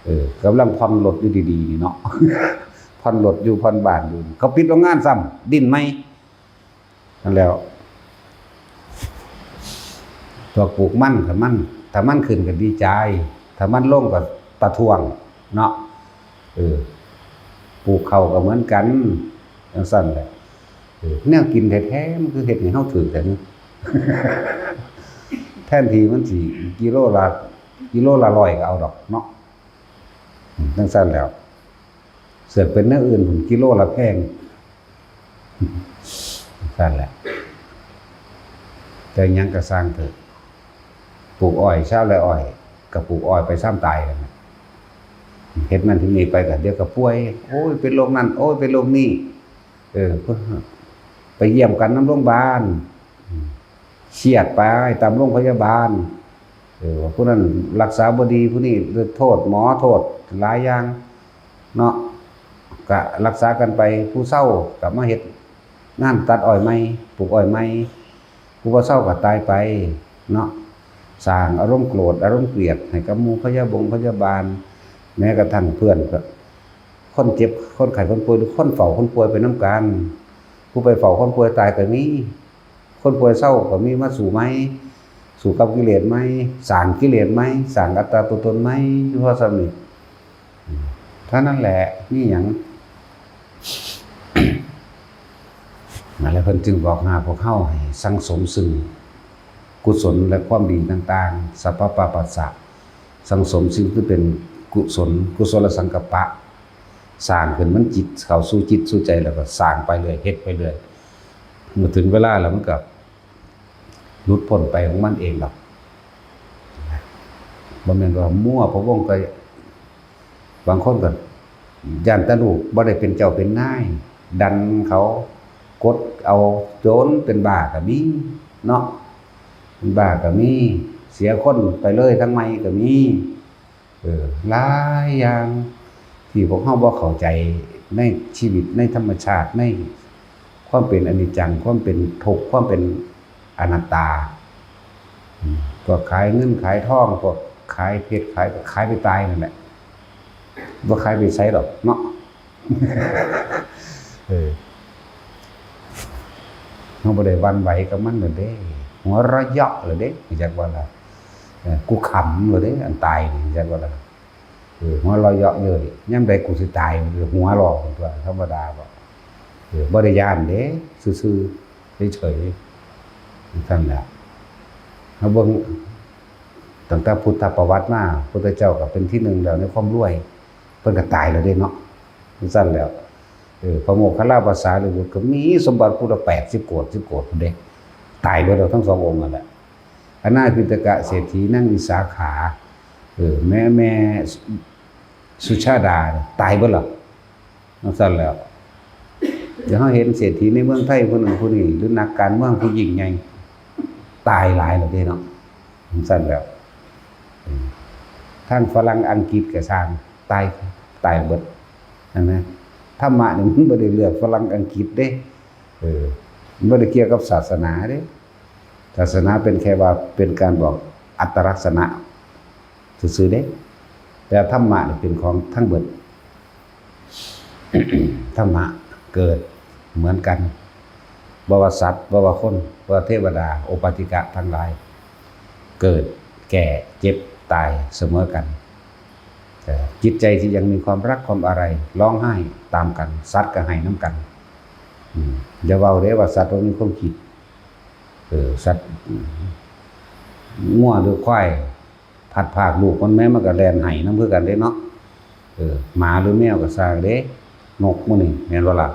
เออ กำลังผ่อนรถอยู่ดีๆ นี่เนาะ ผ่อนรถอยู่ ผ่อนบ้านอยู่ เขาปิดโรงงานซ้ำ ดิ้นใหม่ นั่นแหล้ว พวกปลูกมัน ถ้ามัน ถ้ามันขึ้นก็ดีใจ ถ้ามันลงก็ประท้วง เนาะ เออ ปลูกข้าวก็เหมือนกัน จั่งซั้นแหละ เออ แนวกินแท้ๆ มันคือเฮ็ดให้เฮาถืกแท้ แทนที่มันสิกิโลละ กิโลละร้อยก็เอาดอกเนาะ อืม จั่งซั้นแหล้ว เสือกเป็นแนวอื่นพุ้น กิโลละแพง จั่งซั้นแหละ แต่หยังก็ซ่างเถาะ ปลูกอ้อย ชาวไร่อ้อย ก็ปลูกอ้อยไปซ้ำตายนั่นแหละ เฮ็ดนั่นเฮ็ดนี่ไปก็เดี๋ยวก็ป่วย โอ้ย เป็นโรคนั่น โอ้ย เป็นโรคนี่ เออ ไปเยี่ยมกันนำโรงบาล อืม เครียดไปตามโรงพยาบาล เออ ว่าผู้นั้นรักษาบ่ดี ผู้นี้โทษหมอ โทษหลายอย่างเนาะ ก็รักษากันไป ผู้เซาก็มาเฮ็ดงานตัดอ้อยใหม่ ปลูกอ้อยใหม่ ผู้บ่เซาก็ตายไปเนาะ สร้างอารมณ์โกรธ อารมณ์เกลียดให้กับหมู่พยาบงพยาบาล แม้กระทั่งเพื่อนก็ คนเจ็บ คนไข้ คนป่วย หรือคนเฝ้าคนป่วยไปนำกัน ผู้ไปเฝ้าคนป่วยตายก็มี คนป่วยเซาก็มี มาสู้ใหม่ สู้กับกิเลสใหม่ สร้างกิเลสใหม่ สร้างอัตตาตัวตนใหม่ อยู่พอส่ำนี้ เท่านั้นแหละ มีหยัง นั่นแหละ เพิ่นจึงบอกหาพวกเฮาให้สั่งสมซึ่งกุศลและความดีต่างๆ สัพพะปะปัสสะ สั่งสมสิ่งที่เป็นกุศล กุศลสังกัปปะ สร้างขึ้นมันจิต เข้าสู่จิตสู่ใจ แล้วก็สร้างไปเรื่อย เฮ็ดไปเรื่อย เมื่อถึงเวลาแล้วมันก็หลุดพ้นไปของมันเองดอก บ่แม่นว่ามัวพะวงก็ บางคนก็ย้านแต่ลูกบ่ได้เป็นเจ้าเป็นนาย ดันเขา กดเอาจนเป็นบ้าก็มีเนาะ เป็นบ้าก็มี เสียคนไปเลยทั้งใหม่ก็มี เออ หลายอย่างที่พวกเฮาบ่เข้าใจในชีวิต ในธรรมชาติ ในความเป็นอนิจจัง ความเป็นทุกข์ ความเป็นอนัตตา อืม พวกขายเงินขายทอง พวกขายเพชรขาย ขายไปตายนั่นแหละ บ่ขายไปไสดอกเนาะ เออ เฮาบ่ได้หวั่นไหวกับมันเลยเด้ หัวเราะเยาะเลยเด้ จักว่าล่ะ เออ กูขำเลยเด้ อันตายนี่ จักว่าล่ะ เออ หัวเราะเยาะเย้ย ยามใดกูสิตาย หัวเราะตัวธรรมดาบ่ เออ บ่ได้ย้านเด้ ซื่อๆ เฉยๆ จั่งซั้นแหละ เฮาเบิ่งตั้งแต่พุทธประวัติมา พุทธเจ้าก็เป็นที่หนึ่งแล้วในความรวย เพิ่นก็ตายแล้วเด้เนาะ จั่งซั้นแล้ว เออ พระโมคคัลลาภาษาลิบุตรก็มีสมบัติพุทธแปดสิบโกฏ สิบโกฏพุ้นเด้ ตายเบิดแล้วทั้งสององค์นั่นแหละ อนาถปิณฑกะเศรษฐี นางวิสาขา เออ แม่ แม่สุชาดา ตายเบิดแล้ว จั่งซั้นแล้ว เดี๋ยวเฮาเห็นเศรษฐีในเมืองไทยผู้นั้นผู้นี้ หรือนักการเมืองผู้ยิ่งใหญ่ ตายหลายแล้วเด้เนาะ จั่งซั้นแล้ว อืม ทางฝรั่งอังกฤษก็ซ่าง ตาย ตายเบิด นั่นนะ ธรรมะนี่มันบ่ได้เลือกฝรั่งอังกฤษเด้ เออ มันบ่ได้เกี่ยวกับศาสนาเด้ ศาสนาเป็นแค่ว่าเป็นการบอกอัตลักษณะซื่อๆเด้ แต่ธรรมะนี่เป็นของทั้งเบิด ธรรมะเกิดเหมือนกัน บ่ว่าสัตว์ บ่ว่าคน บ่ว่าเทวดา โอปปาติกะทั้งหลาย เกิด แก่ เจ็บ ตายเสมอกัน แต่จิตใจที่ยังมีความรักความอาลัย ร้องไห้ตามกัน สัตว์ก็ไห้นำกัน อืม อย่าเว้าเด้ว่าสัตว์บ่มีความคิด เออ สัตว์ อืม งัวหรือควาย พลัดพรากลูกมันแม่ มันก็แล่นไห้นำคือกันเด้เนาะ เออ หมาหรือแมวก็ซ่างเด้ นกหมู่นี่ แม่นบ่ล่ะ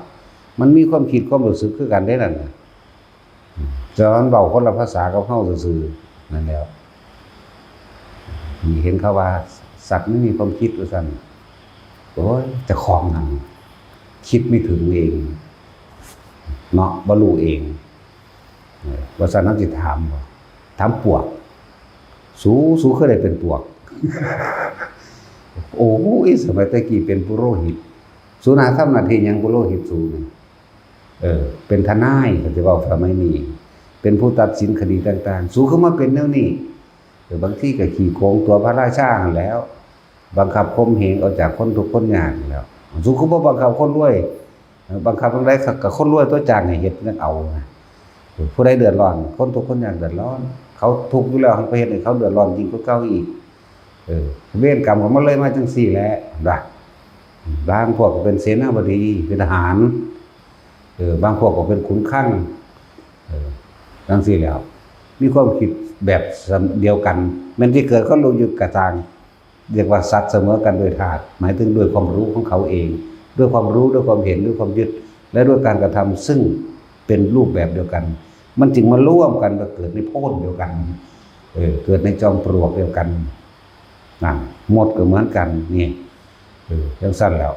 มันมีความคิดความรู้สึกคือกันเด้นั่นน่ะ อืม แต่ว่ามันเว้าคนละภาษากับเฮาซื่อๆ นั่นแหล้ว นี่เห็นเขาว่าสัตว์มันมีความคิดว่าซั่น โอ้ย เจ้าของนั่นคิดไม่ถึงเอง เนาะ บ่รู้เอง เออ ว่าซั่น เฮาสิถามบ่ ถามปวก สู สูเคยได้เป็นปวก โอ้ย สมัยแต่กี้เป็นปุโรหิต สูน่าทำหน้าที่หยัง ปุโรหิตสูนี่ เออ เป็นทนาย เขาจะเว้าสมัยนี้ เป็นผู้ตัดสินคดีต่างๆ สูคือมาเป็นแนวนี้ เออ บางทีก็ขี้โกงตัวพระราชาหั่นแหล้ว บังคับข่มเหงเอาจากคนทุกข์คนยากนั่นแหล้ว สูคือบ่บังคับคนรวย เออ บังคับจั่งใด๋ ก็คนรวยตัวจ้างให้เฮ็ดจั่งเอานะ เออ ผู้ใดเดือดร้อน คนทุกข์คนยากเดือดร้อน เขาทุกข์อยู่แล้ว ไปเฮ็ดให้เขาเดือดร้อนยิ่งกว่าเก่าอีก เออ เวรกรรมของมันเลยมาจั่งซี้แหละ เห็นบ่ บางพวกก็เป็นเสนาบดี เป็นทหาร เออ บางพวกก็เป็นขุนคลัง เออ จั่งซี้แหล้ว มีความคิดแบบเดียวกัน แม้นสิเกิดคนละยุคก็ตาม เรียกว่าสัตว์เสมอกันโดยธาตุ หมายถึงด้วยความรู้ของเขาเอง ด้วยความรู้ ด้วยความเห็น ด้วยความยึด และด้วยการกระทำซึ่งเป็นรูปแบบเดียวกัน มันจึงมาร่วมกัน มาเกิดในโพนเดียวกัน เออ เกิดในจอมปลวกเดียวกัน นั่น มดก็เหมือนกัน นี่ เออ จั่งซั่นแหล้ว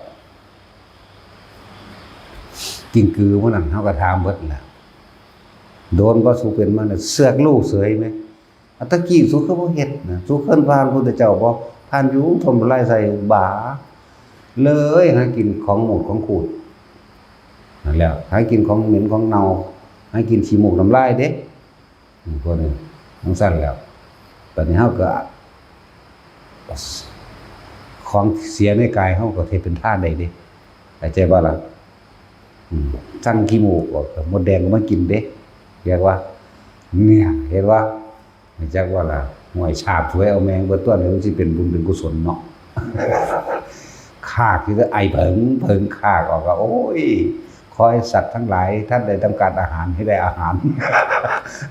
กิ้งกือมื้อนั้น เฮาก็ถามเบิดแหละ โดนบ่ สูเป็นมาเนี่ย เสือกรู้เสยแหม อันตะกี้สูคือบ่เฮ็ดนะ สูเคยผ่านพุทธเจ้าบ่ ผ่านอยู่ ถมน้ำลายใส่ บ่า เลยหากินของหมูดของขูด นั่นแหละ หากินของเหม็นของเน่า หากินขี้มูกน้ำลายเด้ อืม พวกนี้ จั่งซั่นแหล้ว บัดนี้เฮาก็ ของเสียในกายเฮาก็เฮ็ดเป็นทานได้เด้ เข้าใจบ่ล่ะ อืม ซังขี้มูกออก มดแดงก็มากินเด้ เรียกว่า เนี่ย เห็นบ่ รู้จักบ่ล่ะ ห้วย ฉาบฉวยเอาแม่งเบิดตั๊ว นี่มันสิเป็นบุญเป็นกุศลเนาะ คากอยู่เด้อ ไอเผิงเผิงคากออกก็ โอ้ย ขอให้สัตว์ทั้งหลาย ท่านใดต้องการอาหารให้ได้อาหาร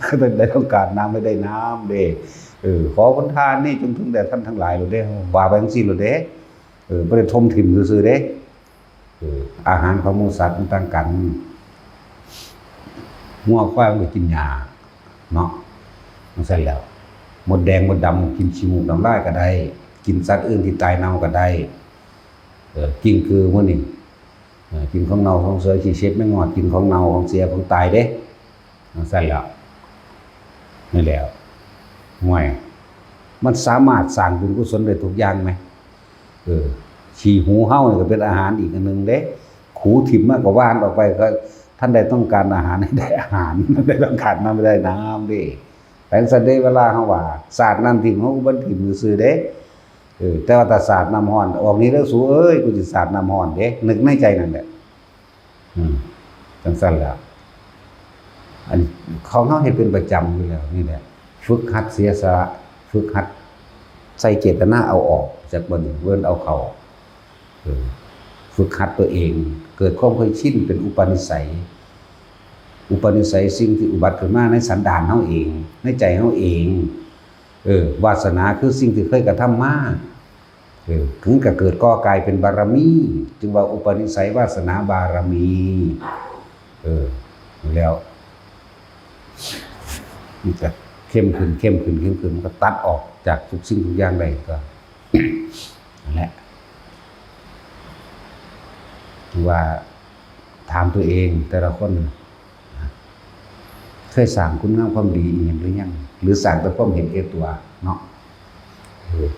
ท่านใดต้องการน้ำให้ได้น้ำเด้ เออ ขอผลทานนี่จงถึงแด่ท่านทั้งหลายโลดเด้ ว่าไปจั่งซี้โลดเด้ เออ บ่ได้ถมถิ่มซื่อๆเด้ เออ อาหารของหมู่สัตว์มันต่างกัน งัวควายมันก็กินหญ้าเนาะ จั่งซั่นแหล้ว มดแดงมดดำกินขี้มูกน้ำลายก็ได้ กินสัตว์อื่นที่ตายเน่าก็ได้ เออ กิ้งกือมื้อนี้ เออ กินของเน่าของเสีย ขี้เช็ดแมงงอด กินของเน่าของเสียของตายเด้ จั่งซั่นแหล้ว นี่แหละ ห่วย มันสามารถสร้างบุญกุศลได้ทุกอย่างแหม เออ ขี้หูเฮานี่ก็เป็นอาหารอีกอันหนึ่งเด้ ขูถิ่มมาก็หว่านออกไป ก็ท่านใดต้องการอาหารให้ได้อาหาร ท่านใดต้องการน้ำให้ได้น้ำเด้ แต่จั่งซั้นเด้ เวลาเฮาว่า สาดน้ำถิ่ม เฮาก็บ่ถิ่มซื่อๆเด้ เออ แต่ว่าถ้าสาดน้ำร้อน ออกนี่เด้อสูเอ้ย กูสิสาดน้ำร้อนเด้ นึกในใจนั่นแหละ อืม จั่งซั้นแหละ อันของเฮาเฮ็ดเป็นประจำอยู่แล้วนี่แหละ ฝึกหัดเสียสละ ฝึกหัดใส่เจตนาเอาออกจากบ่อนเวินเอาเข้า เออ ฝึกหัดตัวเอง เกิดความเคยชินเป็นอุปนิสัย อุปนิสัยสิ่งที่อุบัติขึ้นมาในสันดานเฮาเอง ในใจเฮาเอง เออ วาสนาคือสิ่งที่เคยกระทำมา เออ ถึงก็เกิดก่อกลายเป็นบารมี จึงว่าอุปนิสัยวาสนาบารมี เออ แล้ว มันก็เข้มขึ้น เข้มขึ้น เข้มขึ้น มันก็ตัดออกจากทุกสิ่งทุกอย่างได้ก็ นั่นแหละ ว่าถามตัวเองแต่ละคน เคยสร้างคุณงามความดีอีหยังหรือยัง หรือสร้างแต่ความเห็นแก่ตัวเนาะ เออ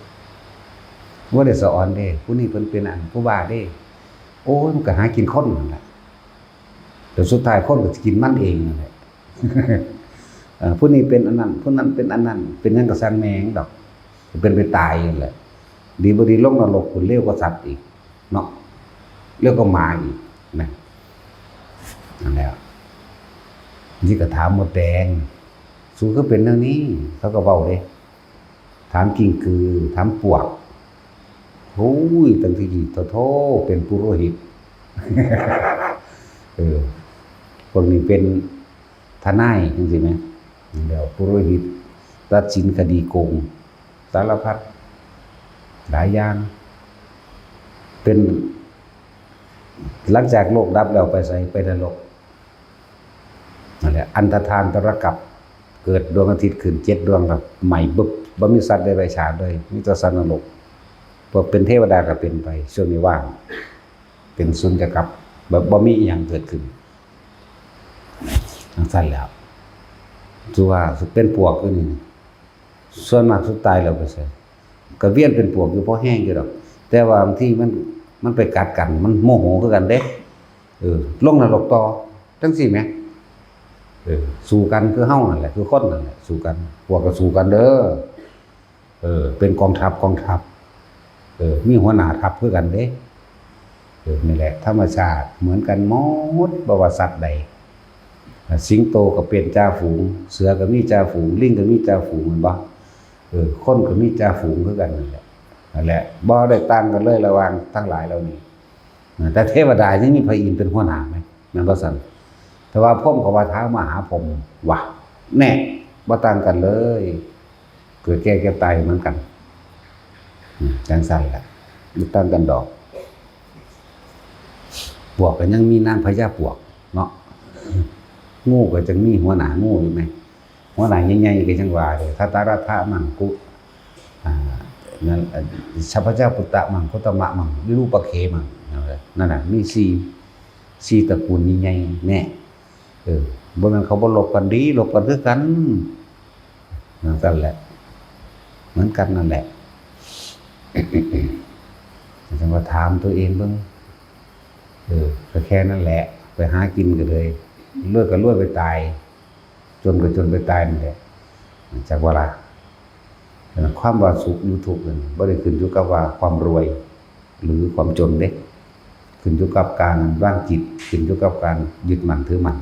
บ่ได้สะออนเด้ ผู้นี้เพิ่นเป็นอัน ผู้ว่าเด้ โอ้ย มันก็หากินคนนั่นแหละ แต่สุดท้ายคนก็สิกินมันเองนั่นแหละ เอ่อ ผู้นี้เป็นอันนั้น ผู้นั้นเป็นอันนั้น เป็นหยังก็ซ่างแม่งดอก เป็นไปตายนั่นแหละ ดีบ่ดีลงนรกพุ้น เลวกว่าสัตว์อีก เนาะ เลวกว่าหมาอีกนะ นั่นแหละ นี่ก็ถามมดแดง สูคือเป็นแนวนี้ เขาก็เว้าเด้ ถามกิ้งกือ ถามปวก โอ้ย ตั้งแต่กี้โธ่ๆ เป็นปุโรหิต เออ พวกนี้เป็นทนายจั่งซี้แหม แล้วปุโรหิต ตัดสินคดีโกง สารพัด หลายอย่าง เป็น หลังจากโลกดับแล้วไปไส ไปนรก นั่นแหละ อันธทานตรกัป เกิดดวงอาทิตย์ขึ้นเจ็ดดวง แล้วไหม้บึบ บ่มีสัตว์ได้ไปฉาดเลย มีแต่สัตว์นรก พอเป็นเทวดาก็เป็นไป ช่วงนี้ว่าง เป็นสุญญตา แบบบ่มีอิหยังเกิดขึ้น จั่งซั้นแหล้ว ถือว่าเป็นปวกอยู่นี่ ส่วนมากสุดตายแล้วไปไส ก็เวียนเป็นปวกอยู่พอแฮงอยู่ดอก แต่ว่าบางทีมัน มันไปกัดกัน มันโมโหคือกันเด้ เออ ลงนรกต่อ จั่งซี้แหม เออ สู้กันคือเฮานั่นแหละ คือคนนั่นแหละ สู้กัน ปวกก็สู้กันเด้อ เออ เป็นกองทัพ กองทัพ เออ มีหัวหน้าทัพคือกันเด้ เออ นี่แหละ ธรรมชาติเหมือนกันหมด บ่ว่าสัตว์ใด สิงโตก็เป็นจ่าฝูง เสือก็มีจ่าฝูง ลิงก็มีจ่าฝูง แม่นบ่ เออ คนก็มีจ่าฝูงคือกันนั่นแหละ นั่นแหละ บ่ได้ต่างกันเลยระหว่างทั้งหลายเหล่านี้ นะ แต่เทวดายังมีพระอินทร์เป็นหัวหน้าไหม แม่นบ่ซั่น แต่ว่าพรหมก็ว่าท้าวมหาพรหมว่ะ แน่ บ่ต่างกันเลย เกิดแก่เจ็บตายเหมือนกัน อืม จั่งซั้นแหละ บ่ต่างกันดอก ปวกก็ยังมีนางพญาปวกเนาะ งูก็จั่งมีหัวหน้างูอยู่ไหม หัวหน้าใหญ่ๆก็จั่งว่าเด้อ ทัตตรัตถะมังคุ อ่า นั่น อ่า สัพพะเจ้าปุตตะมัง โคตมะมัง วิรูปะเขมัง นั่นแหละ นั่นน่ะ มีสี่ สี่ตระกูลใหญ่ๆ แน่ เออ บ่แม่นเขาบ่ลบกันดี ลบกันคือกัน เหมือนกันแหละ เหมือนกันนั่นแหละ จั่งว่าถามตัวเองเบิ่ง เออ ก็แค่นั้นแหละ ไปหากินก็เลย รวยก็รวยไปตาย จนก็จนไปตายนั่นแหละ จักว่าล่ะ ความว่าสุขหรือทุกข์นั่นบ่ได้ขึ้นอยู่กับว่าความรวยหรือความจนเด้ ขึ้นอยู่กับการวางจิต ขึ้นอยู่กับการยึดมั่นถือมั่น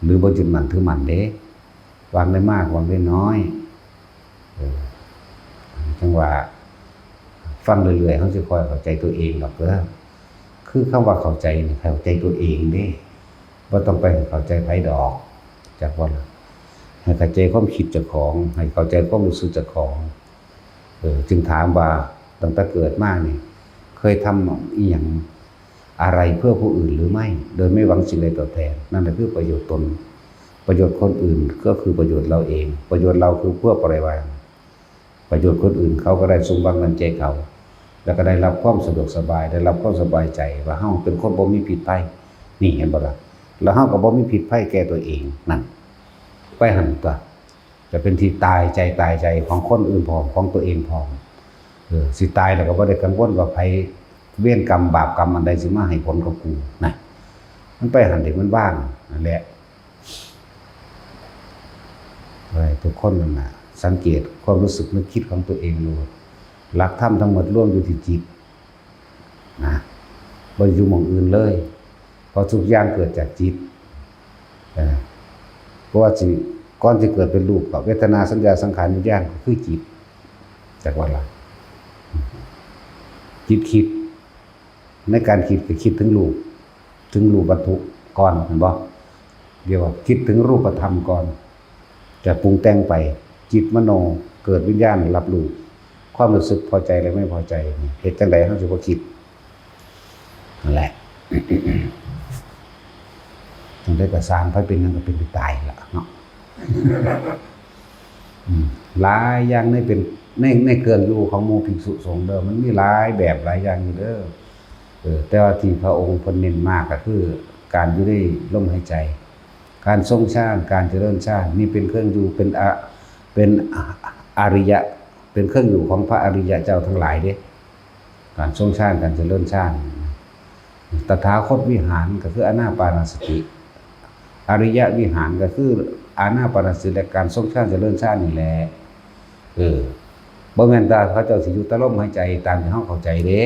หรือบ่ยึดมั่นถือมั่นเด้ วางได้มาก วางได้น้อย เออ จั่งว่า ฟังเรื่อยๆ เฮาสิค่อยเข้าใจตัวเองดอกเด้อ คือคำว่าเข้าใจนี่ เข้าใจตัวเองเด้ บ่ต้องไปให้เข้าใจไผดอก จักว่าล่ะ ให้เข้าใจความคิดเจ้าของ ให้เข้าใจความรู้สึกเจ้าของ เออ จึงถามว่าตั้งแต่เกิดมานี่ เคยทำอีหยังอะไรเพื่อผู้อื่นหรือไม่ โดยไม่หวังสิ่งใดตอบแทน นั่นแหละคือประโยชน์ตน ประโยชน์คนอื่นก็คือประโยชน์เราเอง ประโยชน์เราคือเพื่อปล่อยวาง ประโยชน์คนอื่นเขาก็ได้สมหวังดังใจเขา แล้วก็ได้รับความสะดวกสบาย ได้รับความสบายใจ ว่าเฮาเป็นคนบ่มีพิษภัย นี่เห็นบ่ล่ะ แล้วเฮาก็บ่มีพิษภัยแก่ตัวเอง นั่น ไปหั่นตั๊ว จะเป็นที่ตายใจตายใจของคนอื่นพร้อม ของตัวเองพร้อม เออ สิตายแล้วก็บ่ได้กังวลว่าไผ เวรกรรมบาปกรรมอันใดสิมาให้ผลกับกู นะ มันไปหั่นเด้ มันว่าง นั่นแหละ ให้ทุกคนนั่นน่ะ สังเกตความรู้สึกนึกคิดของตัวเองดู หลักธรรมทั้งหมดรวมอยู่ที่จิต นะ บ่อยู่หม่องอื่นเลย เพราะทุกอย่างเกิดจากจิต เออ เพราะว่าสิ ก่อนสิเกิดเป็นรูปก็เวทนา สัญญา สังขาร วิญญาณ ก็คือจิต จักว่าล่ะ จิตคิด ในการคิดก็คิดถึงรูป ถึงรูปวัตถุก่อน แม่นบ่ เรียกว่าคิดถึงรูปธรรมก่อน จะปรุงแต่งไป จิตมโนเกิดวิญญาณรับรู้ ความรู้สึกพอใจและไม่พอใจ เฮ็ดจั่งใดเฮาสิบ่คิด นั่นแหละ จั่งใดก็ซ่าง ไผเป็นหยังก็เป็นไปตายล่ะเนาะ อืม หลายอย่างในเป็น ใน ในเครื่องอยู่ของหมู่ภิกษุสงฆ์เด้อ มันมีหลายแบบหลายอย่างอยู่เด้อ เออ แต่ว่าที่พระองค์เพิ่นเน้นมากก็คือการอยู่ในลมหายใจ การทรงฌาน การเจริญฌาน นี่เป็นเครื่องอยู่ เป็นอะ เป็นอะ อริยะ เป็นเครื่องอยู่ของพระอริยะเจ้าทั้งหลายเด้ การทรงฌาน การเจริญฌาน ตถาคตวิหารก็คืออานาปานสติ อริยวิหารก็คืออานาปานสติและการทรงฌานเจริญฌานนี่แหละ เออ บ่แม่นแต่เขาเจ้าสิอยู่แต่ลมหายใจตามที่เฮาเข้าใจเด้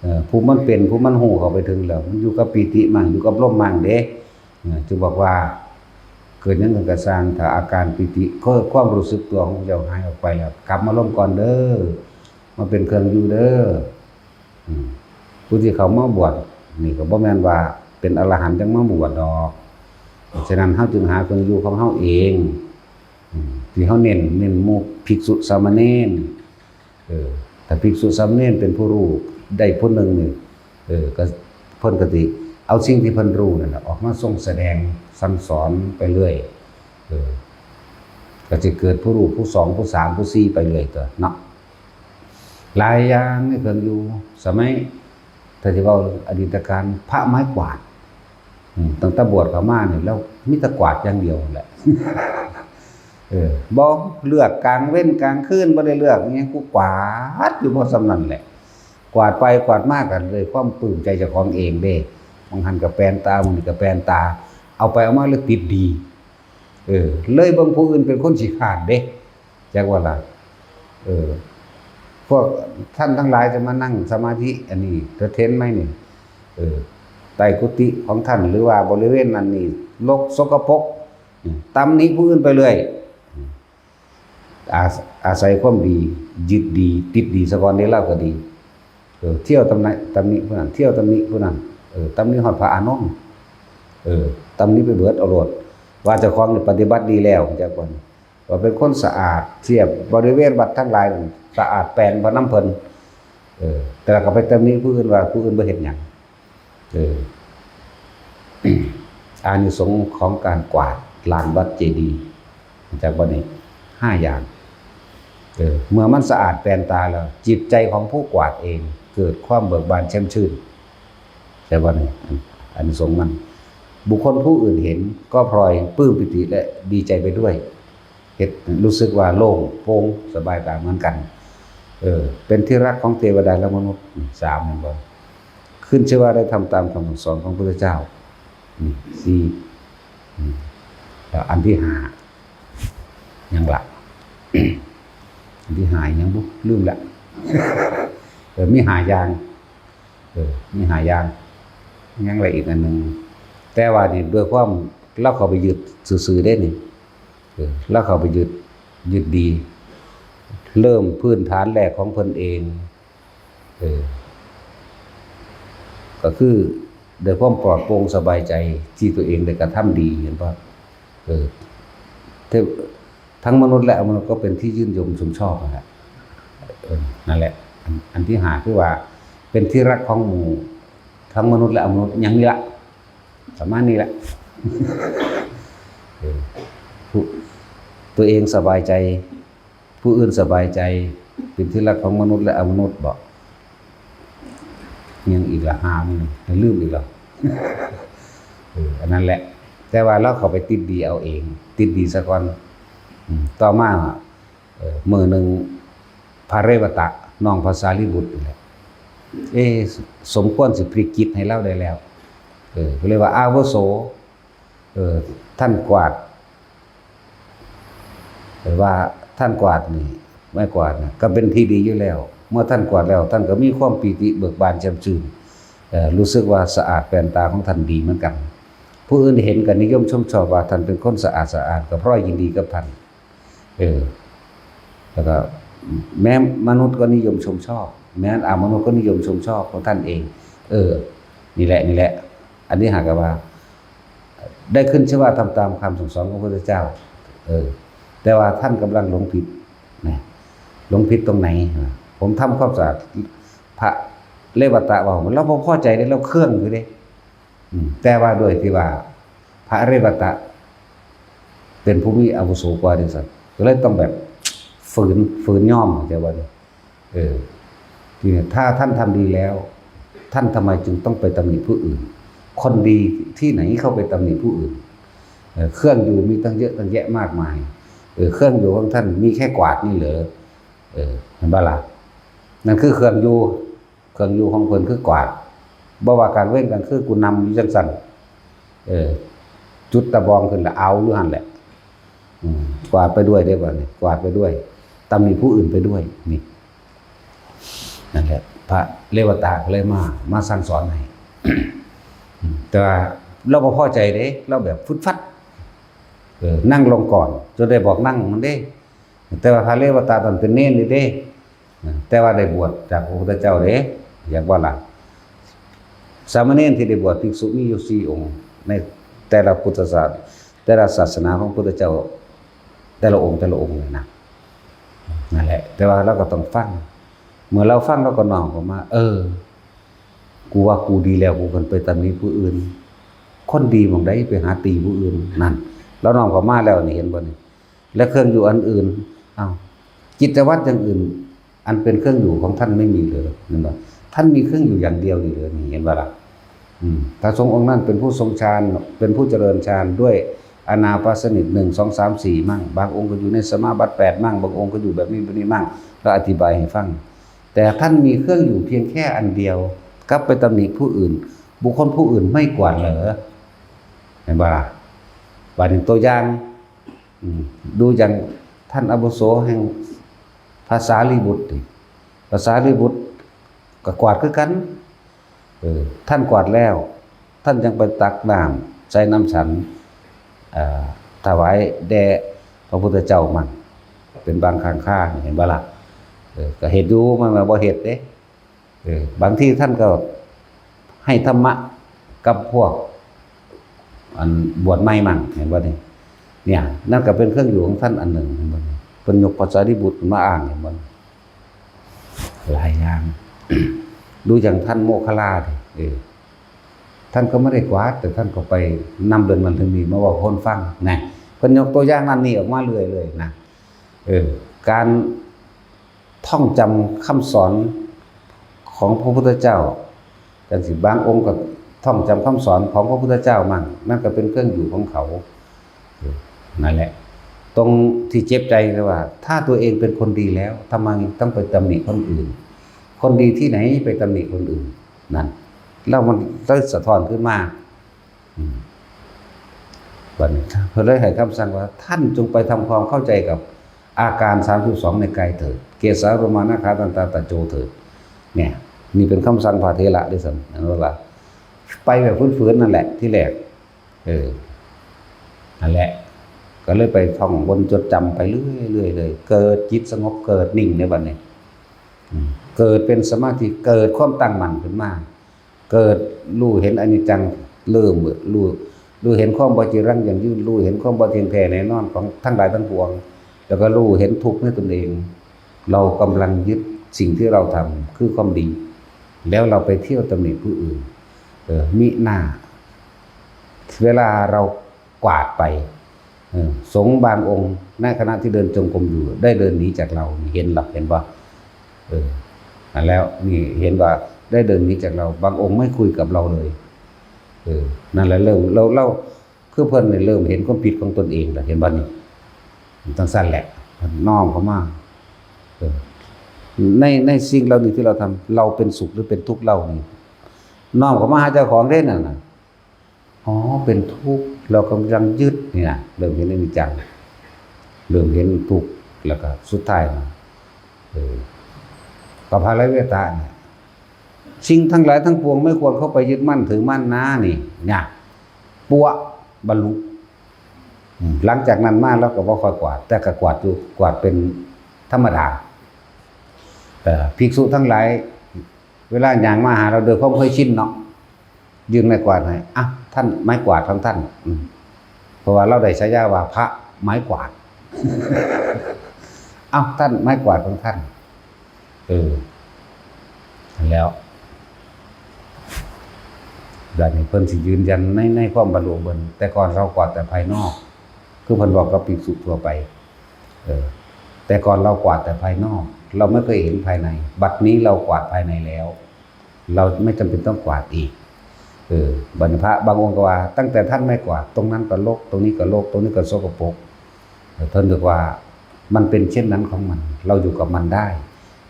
เออ ผู้มันเป็น ผู้มันฮู้เข้าไปถึงแล้ว มันอยู่กับปีติมั่ง อยู่กับลมมั่งเด้ เออ จึงบอกว่า เกิดหยังขึ้นก็ซ่าง ถ้าอาการปีติ คือความรู้สึกตัวของเจ้าหายออกไปแล้ว กลับมาลมก่อนเด้อ มาเป็นเครื่องอยู่เด้อ อืม ผู้ที่เข้ามาบวชนี่ก็บ่แม่นว่าเป็นอรหันต์จั่งมาบวชดอก ฉะนั้นเฮาจึงหาเครื่องอยู่ของเฮาเอง อืม ที่เฮาเน้น เน้นหมู่ภิกษุสามเณร เออ ถ้าภิกษุสามเณรเป็นผู้รู้ได้ผู้หนึ่งนี่ เออ ก็เพิ่นก็สิเอาสิ่งที่เพิ่นรู้นั่นน่ะออกมาทรงแสดงสั่งสอนไปเรื่อย เออ ก็สิเกิดผู้รู้ผู้สอง ผู้สาม ผู้สี่ ไปเรื่อยตั๊วเนาะ หลายอย่างในเครื่องอยู่ สมัย ถ้าสิเว้าอดีตการ พระไม้กวาด อืม ตั้งแต่บวชเข้ามานี่ แล้วมีแต่กวาดอย่างเดียวแหละ เออ บ่เลือกกลางเว็นกลางคืน บ่ได้เลือกอิหยัง กูกวาดอยู่พอส่ำนั้นแหละ กวาดไปกวาดมาก็ด้วยความปลื้มใจเจ้าของเองเด้ บางหันก็แปนตา บางนี่ก็แปนตา เอาไปเอามาเลยติดดี เออ เลยเบิ่งผู้อื่นเป็นคนขี้คร้านเด้ จักว่าล่ะ เออ พวกท่านทั้งหลายจะมานั่งสมาธิอันนี้ เธอเห็นไหมนี่ เออ ใต้กุฏิของท่าน หรือว่าบริเวณนั้นนี่ รกสกปรก อืม ตำหนิผู้อื่นไปเรื่อย อืม อา- อาศัยความดี ยึดดี ติดดีซะก่อนเด้ ลาวก็ดี เออ เที่ยวตำหนิ- ตำหนิผู้นั้น เที่ยวตำหนิผู้นั้น เออ ตำหนิฮอดพระอานนท์ เออ ตำหนิไปเบิดเอาโลด ว่าเจ้าของนี่ปฏิบัติดีแล้ว จักว่า ว่าเป็นคนสะอาด เทียบบริเวณวัดทั้งหลาย สะอาดแปนพระนำเพิ่น เออ แต่ละก็ไปตำหนิผู้อื่นว่าผู้อื่นบ่เฮ็ดหยัง เออ อานิสงส์ของการกวาดลานวัดเจดีย์ จากวันนี้ ห้าอย่าง เออ เมื่อมันสะอาดแปนตาแล้ว จิตใจของผู้กวาดเอง เกิดความเบิกบานแช่มชื่น แต่วันนี้ อานิสงส์มัน บุคคลผู้อื่นเห็นก็พลอยปลื้มปีติและดีใจไปด้วย เฮ็ดรู้สึกว่าโล่งโปร่งสบายตาเหมือนกัน เออ เป็นที่รักของเทวดาและมนุษย์ สาม เห็นบ่ ขึ้นชื่อว่าได้ทำตามคำสั่งสอนของพระพุทธเจ้า อืม สี่ อืม แล้วอันที่ห้า ยังละ อันที่ห้ายังบ่ลืมละ เออ มีห้าอย่าง เออ มีห้าอย่าง ยังละอีกอันหนึ่ง แต่ว่านี่ด้วยความลาวเข้าไปยึดซื่อๆเด้นี่ เออ ลาวเข้าไปยึด ยึดดี เริ่มพื้นฐานแรกของเพิ่นเอง เออ ก็คือด้วยความปลอดโปร่งสบายใจที่ตัวเองได้กระทำดี เห็นบ่ เออ เท- ทั้งมนุษย์และอมนุษย์ก็เป็นที่ชื่นชมชมชอบนั่นแหละ เออ นั่นแหละ อัน- อันที่ห้าคือว่า เป็นที่รักของหมู่ ทั้งมนุษย์และอมนุษย์ อย่างนี้ละ ประมาณนี้แหละ เออ ผู้- ตัวเองสบายใจ ผู้อื่นสบายใจ เป็นที่รักของมนุษย์และอมนุษย์บ่ ยังอีกละ ห้า มื้อ ลืมอีกแล้ว เออ อันนั้นแหละ แต่ว่าลาวเข้าไปติดดีเอาเอง ติดดีซะก่อน อืม ต่อมา เออ มื้อหนึ่ง พระเรวตะ น้องพระสารีบุตรนี่แหละ เอ๊ะ ส- สมควรสิพลิกจิตให้ลาวได้แล้ว เออ ก็เลยว่า อาวุโส เออ ท่านกวาด เออ ว่าท่านกวาดนี่ ไม้กวาดน่ะ ก็เป็นที่ดีอยู่แล้ว เมื่อท่านกวาดแล้ว ท่านก็มีความปีติเบิกบานแจ่มชื่น เออ รู้สึกว่าสะอาดแปนตาของท่านดีเหมือนกัน ผู้อื่นเห็นก็นิยมชมชอบว่าท่านเป็นคนสะอาดสะอ้าน ก็พลอยยินดีกับท่าน เออ แล้วก็แม้มนุษย์ก็นิยมชมชอบ แม้อมนุษย์ก็นิยมชมชอบของท่านเอง เออ นี่แหละ นี่แหละ อันนี้หากว่า ได้ขึ้นชื่อว่าทำตามคำสั่งสอนของพระพุทธเจ้า เออ แต่ว่าท่านกำลังหลงผิดนะ หลงผิดตรงไหน ผมทำความสะอาด พระเรวตะว่า ลาวบ่พอใจเด้ ลาวเคืองอยู่เด้ อืม แต่ว่าด้วยที่ว่า พระเรวตะ เป็นผู้มีอาวุโสกว่าจังซั่น ก็เลยต้องแบบ ฝืน- ฝืนยอม เข้าใจบ่เนี่ย เออ ทีนี้ถ้าท่านทำดีแล้ว ท่านทำไมจึงต้องไปตำหนิผู้อื่น คนดีที่ไหนเข้าไปตำหนิผู้อื่น เออ เครื่องอยู่มีตั้งเยอะตั้งแยะมากมาย เออ เครื่องอยู่ของท่านมีแค่กวาดนี่เหรอ เออ เห็นบ่ล่ะ นั่นคือเครื่องอยู่ เครื่องอยู่ของเพิ่นคือกวาด บ่ว่ากลางเว็นกลางคืน กูนำอยู่จังซั่น เออ จุดตะบองขึ้นละเอาอยู่หั่นแหละ อืม กวาดไปด้วยเด้บัดนี้ กวาดไปด้วย ตำหนิผู้อื่นไปด้วย นี่ นั่นแหละ พระเรวตะก็เลยมา มาสั่งสอนให้ อืม แต่ว่าลาวบ่พอใจเด้ ลาวแบบฟึดฟัด เออ นั่งลงก่อน จนได้บอกนั่งมันเด้ แต่ว่าพระเรวตะตอนเป็นเณรนี่เด้ แต่ว่าได้บวชจากพระพุทธเจ้าเด้ อยากว่าล่ะ สามเณรที่ได้บวชภิกษุมีอยู่สี่องค์ ในแต่ละพุทธศาส- แต่ละศาสนาของพุทธเจ้า แต่ละองค์ แต่ละองค์เลยนะ นั่นแหละ แต่ว่าลาวก็ต้องฟัง เมื่อลาวฟังลาวก็น้อมเข้ามา เออ กูว่ากูดีแล้ว กูควรไปตำหนิผู้อื่น คนดีหม่องใดไปหาตีผู้อื่น นั่น ลาวน้อมเข้ามาแล้วนี่ เห็นบ่นี่ และเครื่องอยู่อันอื่น อ้าว กิจวัตรอย่างอื่น อันเป็นเครื่องอยู่ของท่านไม่มีเลย เห็นบ่? ท่านมีเครื่องอยู่อย่างเดียวนี่เลย นี่ เห็นบ่ล่ะ? อืม พระสงฆ์องค์นั้นเป็นผู้ทรงฌาน เป็นผู้เจริญฌานด้วยอานาปานสนิท หนึ่ง สอง สาม สี่ มั่ง บางองค์ก็อยู่ในสมาบัติ แปด มั่ง บางองค์ก็อยู่แบบนี้แบบนี้มั่ง แล้วอธิบายให้ฟัง แต่ท่านมีเครื่องอยู่เพียงแค่อันเดียว กลับไปตำหนิผู้อื่น บุคคลผู้อื่นไม่กวาดเหรอ? เห็นบ่ล่ะ? บาดนี้ตัวอย่าง อืม ดูอย่างท่านอาวุโสแห่งพระสารีบุตรนี่ พระสารีบุตรก็กวาดคือกัน เออ ท่านกวาดแล้ว ท่านยังไปตักน้ำใส่น้ำฉัน เอ่อ ถวายแด่พระพุทธเจ้ามั่ง เป็นบางครั้งครา เห็นบ่ล่ะ? เออ ก็เฮ็ดอยู่ มันว่าบ่เฮ็ดเด้ เออ บางทีท่านก็ให้ธรรมะกับพวก อันบวชใหม่มั่ง เห็นบ่นี่? เนี่ย นั่นก็เป็นเครื่องอยู่ของท่านอันหนึ่ง เห็นบ่นี่? เพิ่นยกพระสารีบุตรมาอ้าง เห็นบ่นี่? หลายอย่าง ดูอย่างท่านโมคคัลลานี่ เออ ท่านก็ไม่ได้กวาด แต่ท่านก็ไปนำเรื่องนั้นเรื่องนี้มาเว้าให้คนฟัง นะ เพิ่นยกตัวอย่างนั่นนี่ออกมาเรื่อยๆ นะ เออ การท่องจำคำสอนของพระพุทธเจ้า จังซี้ บางองค์ก็ท่องจำคำสอนของพระพุทธเจ้ามั่ง นั่นก็เป็นเครื่องอยู่ของเขา เออ นั่นแหละ ตรงที่เจ็บใจคือว่า ถ้าตัวเองเป็นคนดีแล้ว ทำไมต้องไปตำหนิคนอื่น? คนดีที่ไหนไปตำหนิคนอื่น? นั่น แล้วมันได้สะท้อนขึ้นมา อืม บัดนี้เพิ่นเลยให้คำสั่งว่า ท่านจงไปทำความเข้าใจกับอาการสามสิบสองในกายเถิด เกสาโลมานาคาทันตาตะโจเถิด เนี่ย นี่เป็นคำสั่งพระเถระเด้อซั่น เห็นบ่ล่ะ? ไปแบบฝืนๆ นั่นแหละ ทีแรก เออ นั่นแหละ ก็เลยไปท่องบนจดจำไปเรื่อยๆ เลย เกิดจิตสงบ เกิดนิ่งในบัดนี้ อืม เกิดเป็นสมาธิ เกิดความตั้งมั่นขึ้นมา เกิดรู้เห็นอนิจจัง เริ่มรู้ รู้เห็นความบ่จีรังยั่งยืน รู้เห็นความบ่เที่ยงแท้แน่นอนของทั้งหลายทั้งปวง แล้วก็รู้เห็นทุกข์ในตนเอง เรากำลังยึดสิ่งที่เราทำคือความดี แล้วเราไปเที่ยวตำหนิผู้อื่น เออ มิหน้า เวลาเรากวาดไป เออ สงฆ์บางองค์ในขณะที่เดินจงกรมอยู่ ได้เดินหนีจากเรา เห็นหรอ เห็นบ่? เออ นั่นแล้ว นี่เห็นว่าได้เดินหนีจากเรา บางองค์ไม่คุยกับเราเลย เออ นั่นแหละ เริ่ม เรา เรา คือเพิ่นนี่เริ่มเห็นความผิดของตนเองแล้ว เห็นบ่นี่? จั่งซั้นแหละ น้อมเข้ามา เออ ใน ในสิ่งเหล่านี้ที่เราทำ เราเป็นสุขหรือเป็นทุกข์เล่านี่ น้อมเข้ามาหาเจ้าของเด้นั่นน่ะ อ๋อ เป็นทุกข์ เรากำลังยึดนี่นะ เริ่มเห็นอนิจจัง เริ่มเห็นทุกข์ แล้วก็สุดท้ายนะ เออ ปภาระเวทาเนี่ย สิ่งทั้งหลายทั้งปวงไม่ควรเข้าไปยึดมั่นถือมั่นนะนี่ เนี่ย ปัวะ บรรลุ อืม หลังจากนั้นมาเราก็บ่ค่อยกวาด แต่ก็กวาดอยู่ กวาดเป็นธรรมดา เอ่อ ภิกษุทั้งหลาย เวลาย่างมาหาเราโดยความเคยชินเนาะ ยื่นไม้กวาดให้ อ่ะ ท่านไม้กวาดของท่าน อืม เพราะว่าเราได้ฉายาว่าพระไม้กวาด เอ้า ท่านไม้กวาดของท่าน เออ แล้ว บัดนี้เพิ่นสิยืนยันใน ในความบรรลุของเพิ่น แต่ก่อนเรากวาดแต่ภายนอก คือเพิ่นบอกกับภิกษุทั่วไป เออ แต่ก่อนเรากวาดแต่ภายนอก เราไม่เคยเห็นภายใน บัดนี้เรากวาดภายในแล้ว เราไม่จำเป็นต้องกวาดอีก เออ บัดนี้พระบางองค์ก็ว่า ตั้งแต่ท่านไม่กวาด ตรงนั้นก็รก ตรงนี้ก็รก ตรงนี้ก็สกปรก เออ ท่านบอกว่า มันเป็นเช่นนั้นของมัน เราอยู่กับมันได้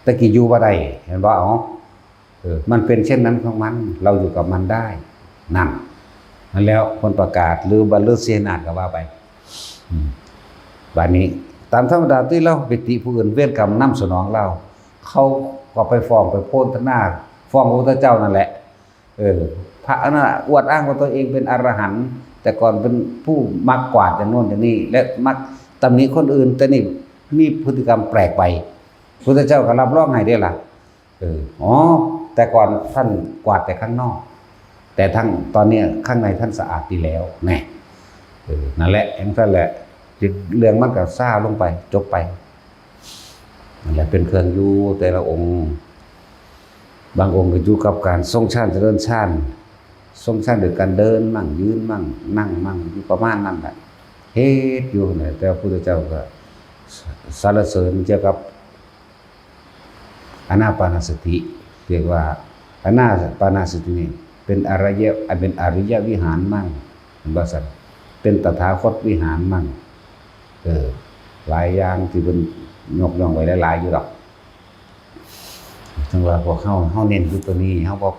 แต่กี้อยู่บ่ได้ เห็นบ่? อ๋อ เออ มันเป็นเช่นนั้นของมัน เราอยู่กับมันได้ นั่น นั่นแล้วคนประกาศ หรือบัลลือเสนาก็ว่าไป อืม บัดนี้ ตามธรรมดาที่เราไปติผู้อื่น เวรกรรมนำสนองเรา เขาก็ไปฟ้องไปโพลธนา ฟ้องพระพุทธเจ้านั่นแหละ เออ พระอันนั้นน่ะอวดอ้างว่าตัวเองเป็นอรหันต์ แต่ก่อนเป็นผู้มักกวาดอย่างโน้นอย่างนี้ และมักตำหนิคนอื่น แต่นี่มีพฤติกรรมแปลกไป พุทธเจ้าก็รับรองให้ได้ล่ะ เออ อ๋อ แต่ก่อนท่านกวาดแต่ข้างนอก แต่ทั้งตอนเนี้ยข้างในท่านสะอาดดีแล้ว แน่ เออ นั่นแหละ อย่างนั้นแหละ เรื่องมันก็ซาลงไป จบไป นั่นแหละ เป็นเครื่องอยู่แต่ละองค์ บางองค์ก็อยู่กับการทรงฌานเจริญฌาน ทรงฌานโดยการเดินมั่ง ยืนมั่ง นั่งมั่ง อยู่ประมาณนั้นแหละ เฮ็ดอยู่เนี่ย แต่พระพุทธเจ้าก็สรรเสริญเกี่ยวกับ อานาปานสติ เรียกว่าอานาปานสตินี่เป็นอริยะ เป็นอริยวิหารมั่ง เห็นบ่ซั่น เป็นตถาคตวิหารมั่ง เออ หลายอย่างที่เพิ่นยกย่องไว้หลายๆอยู่ดอก จั่งว่าพวกเฮา เฮาเน้นอยู่ตัวนี้ เฮาบ่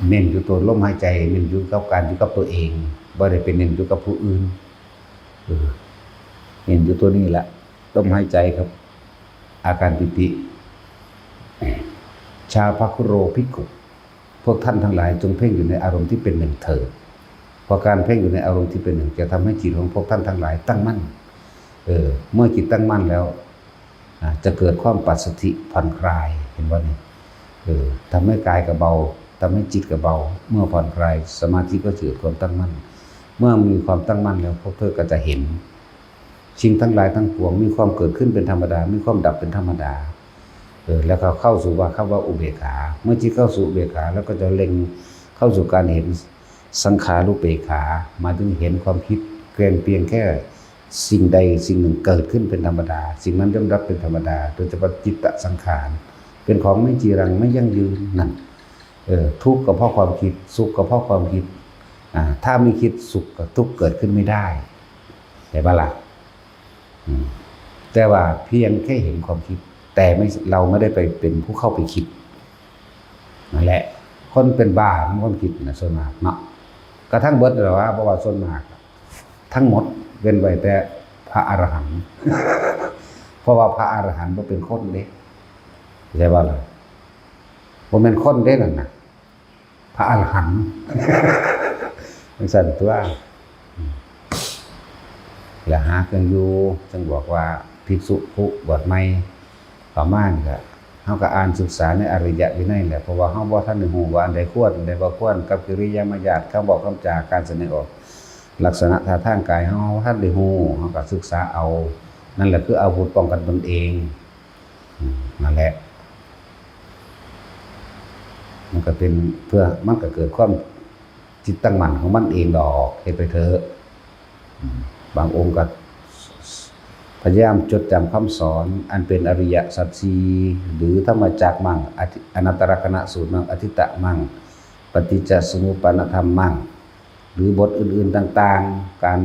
เน้นอยู่ตัวลมหายใจ เน้นอยู่กับการอยู่กับตัวเอง บ่ได้ไปเน้นอยู่กับผู้อื่น เออ เน้นอยู่ตัวนี้แหละ ลมหายใจครับ อาการปิติ ชาภคุโรภิกขุ พวกท่านทั้งหลายจงเพ่งอยู่ในอารมณ์ที่เป็นหนึ่งเถิด เพราะการเพ่งอยู่ในอารมณ์ที่เป็นหนึ่งจะทำให้จิตของพวกท่านทั้งหลายตั้งมั่น เออ เมื่อจิตตั้งมั่นแล้ว อ่า จะเกิดความปัสสัทธิผ่อนคลาย เห็นบ่นี่ เออ ทำให้กายก็เบา ทำให้จิตก็เบา เมื่อผ่อนคลาย สมาธิก็เกิดความตั้งมั่น เมื่อมีความตั้งมั่นแล้ว พวกเธอก็จะเห็น สิ่งทั้งหลายทั้งปวงมีความเกิดขึ้นเป็นธรรมดา มีความดับเป็นธรรมดา เออ แล้วก็เข้าสู่ว่า คำว่าอุเบกขา เมื่อจิตเข้าสู่อุเบกขา แล้วก็จะเล็งเข้าสู่การเห็นสังขารูปเปกขา หมายถึงเห็นความคิดเพียง เพียงแค่สิ่งใดสิ่งหนึ่งเกิดขึ้นเป็นธรรมดา สิ่งนั้นย่อมดับเป็นธรรมดา โดยเฉพาะจิตตสังขาร เป็นของไม่จีรัง ไม่ยั่งยืนนั่น เออ ทุกข์ก็เพราะความคิด สุขก็เพราะความคิด อ่า ถ้าไม่คิด สุขกับทุกข์เกิดขึ้นไม่ได้ เห็นปะล่ะ อืม แต่ว่าเพียงแค่เห็นความคิด แต่ไม่ เราไม่ได้ไปเป็นผู้เข้าไปคิด นั่นแหละ คนเป็นบ้ามันความคิดนะ ส่วนมากเนาะ กระทั่งเบิดแล้วว่า เพราะว่าส่วนมาก ทั้งหมดเว้นไว้แต่พระอรหันต์ เพราะว่าพระอรหันต์บ่เป็นคนเด้ ใช่ปะล่ะ บ่แม่นคนเด้นั่นน่ะ พระอรหันต์ จั่งซั่นตั๊ว และหาเครื่องอยู่ จั่งบอกว่าภิกษุผู้บวชใหม่เข้ามานี่ก็ เฮาก็อ่านศึกษาในอริยวินัยแหละ เพราะว่าเฮาบ่ทันได้ฮู้ว่าอันใดควร อันใดบ่ควร กับกิริยามารยาท คำบอกคำจา การแสดงออก ลักษณะท่าทางกายเฮา เฮาบ่ทันได้ฮู้ เฮาก็ศึกษาเอา นั่นแหละคืออาวุธป้องกันตนเอง อืม นั่นแหละ มันก็เป็นเพื่อ มันก็เกิดความจิตตั้งมั่นของมันเองดอก เฮ็ดไปเถอะ อืม บางองค์ก็พยายามจดจำคำสอนอันเป็นอริยสัจสี่ หรือธรรมจักรมั่ง อธิ- อนัตตลักษณสูตรมั่ง อทิฏฐะมั่ง ปฏิจจสมุปปานธรรมมั่ง หรือบทอื่นๆต่างๆ การ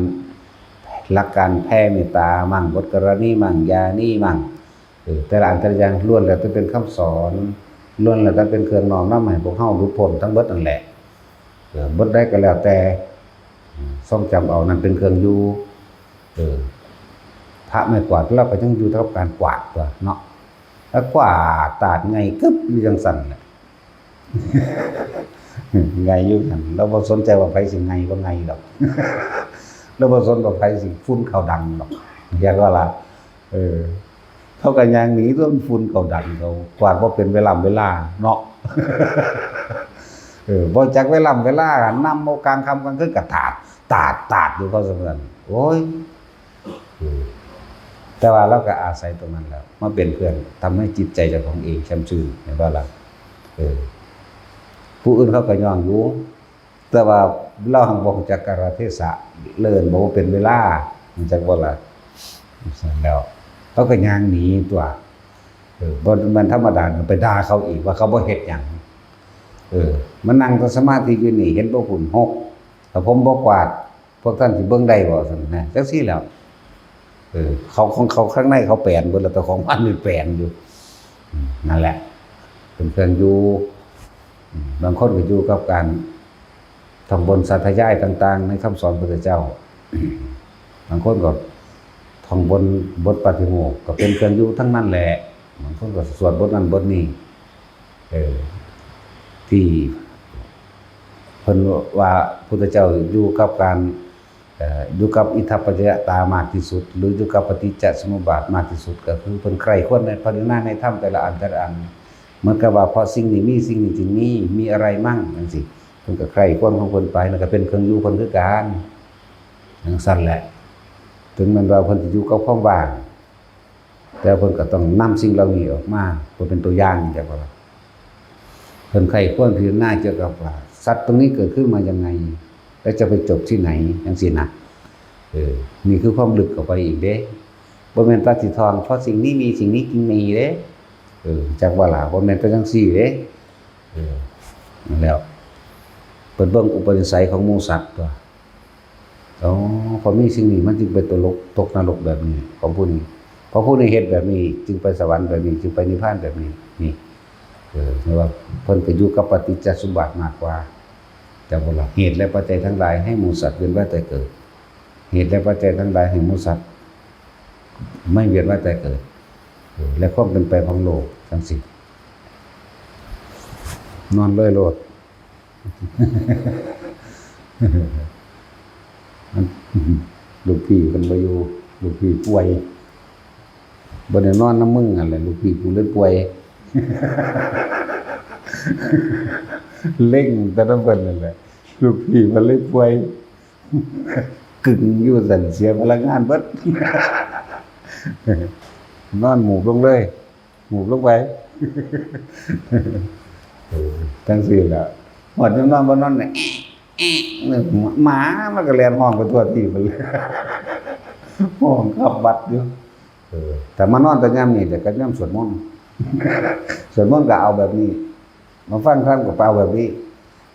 หลักการแผ่เมตตามั่ง บทกรณีมั่ง ยานีมั่ง เออ แต่ละอันแต่ละอย่างล้วนแล้วแต่เป็นคำสอน ล้วนแล้วแต่เป็นเครื่องน้อมนำให้พวกเฮาหลุดพ้นทั้งเบิดนั่นแหละ เออ บทใดก็แล้วแต่ อืม ทรงจำเอานั่นเป็นเครื่องอยู่ เออ พระไม้กวาดเราก็ยังอยู่เท่ากับการกวาดตั๊วเนาะ แล้วกวาดตาดไงกึบอยู่จั่งซั่นแหละ ไงอยู่หั่น เราบ่สนใจว่าไผสิไงบ่ไงดอก เราบ่สนว่าไผสิฝุ่นเข้าดังดอก เรียกว่าล่ะ เออ เขาก็ย่างหนีตั๊ว มันฝุ่นเข้าดังเขา กวาดบ่เป็นเวลาเวลาเนาะ เออ บ่จักเวลาเวลา นำเอากลางค่ำกลางคืนก็ตาด ตาด ตาดอยู่เขาซั่น โอ้ย อืม แต่ว่าเราก็อาศัยตรงนั้นแหละ มาเป็นเครื่องทำให้จิตใจเจ้าของเองแช่มชื่น เห็นบ่ล่ะ เออ ผู้อื่นเขาก็ย่องอยู่ แต่ว่าเราหั้นบ่รู้จักกาลเทศะ เลยบ่เป็นเวลา รู้จักบ่ล่ะ ซั่นแล้ว เขาก็ย่างหนีตั๊ว เออ บ่แม่นธรรมดา ไปด่าเขาอีกว่าเขาบ่เฮ็ดหยัง เออ มานั่งสมาธิอยู่นี่ เห็นบ่ พุ่นหก ถ้าผมบ่กวาด พวกท่านสิเบิ่งได้บ่ ซั่นนะ จั่งซี้แหล้ว เออ เขาของเขาข้างในเขาแปนเบิดแล้ว แต่ของมันนี่แปนอยู่ อืม นั่นแหละ เป็นเครื่องอยู่ อืม บางคนก็อยู่กับการท่องบนสาธยายต่างๆ ในคำสอนพระพุทธเจ้า บางคนก็ท่องบนบทปาฏิโมกข์ ก็เป็นเครื่องอยู่ทั้งนั้นแหละ บางคนก็สวดบทนั้นบทนี้ เออ ที่เพิ่นว่าพุทธเจ้าอยู่กับการ เอ่อ อยู่กับอิทัปปัจจยตามากที่สุด หรืออยู่กับปฏิจจสมุปบาทมากที่สุด ก็คือเพิ่นใคร่ครวญในพระนิพพานในธรรมแต่ละอันแต่ละอัน เหมือนกับว่าเพราะสิ่งนี้มี สิ่งนี้จึงมี มีอะไรมั่ง จั่งซี้ เพิ่นก็ใคร่ครวญของเพิ่นไป นั่นก็เป็นเครื่องอยู่เพิ่นคือกัน จั่งซั่นแหละ ถึงแม้ว่าเพิ่นสิอยู่กับความว่าง แต่เพิ่นก็ต้องนำสิ่งเหล่านี้ออกมาเพื่อเป็นตัวอย่าง จั่งซี้ว่า เพิ่นใคร่ครวญพิจารณาเกี่ยวกับว่า สัตว์ตรงนี้เกิดขึ้นมายังไง และจะไปจบที่ไหน จั่งซี้นะ เออ นี่คือความลึกเข้าไปอีกเด้ บ่แม่นแต่สิท่อง เพราะสิ่งนี้มี สิ่งนี้จึงมีเด้ เออ จักว่าล่ะ บ่แม่นแต่จั่งซี้เด้ เออ นั่นแหล้ว เพิ่นเบิ่งอุปนิสัยของหมู่สัตว์ตั๊ว อ๋อ พอมีสิ่งนี้มันจึงไปตกนรก ตกนรกแบบนี้ ของผู้นี้ เพราะผู้นี้เฮ็ดแบบนี้ จึงไปสวรรค์แบบนี้ จึงไปนิพพานแบบนี้ นี่ เออ เรียกว่าเพิ่นก็อยู่กับปฏิจจสมบัติมากกว่า จักว่าล่ะ เหตุและปัจจัยทั้งหลายให้หมู่สัตว์เวียนว่ายตายเกิด เหตุและปัจจัยทั้งหลายให้หมู่สัตว์ไม่เวียนว่ายตายเกิด เออ และความเป็นไปของโลกจั่งซี้ นอนเลยโลด ลูกพี่เพิ่นบ่อยู่ ลูกพี่ป่วย บ่ได้นอนนำมึงหั่นแหละ ลูกพี่กูเลยป่วย เล็งแต่นำเพิ่นนั่นแหละ ลูกพี่มันเลยป่วย กึ่งอยู่ซั่น เสียพลังงานเบิด นอนหมูบลงเลย หมูบลงไป เออ จั่งซี้ล่ะ ฮอดยามนอนบ่นอนเนี่ย แอะ แอะ หมามันก็แล่นฮ้องไปทั่วที่ไปเลย ฮ้องขับบัดอยู่ เออ แต่มานอนแต่ยามนี้ แต่ก็ยามสวดมนต์ สวดมนต์ก็เอาแบบนี้ มาฟังธรรมก็เอาแบบนี้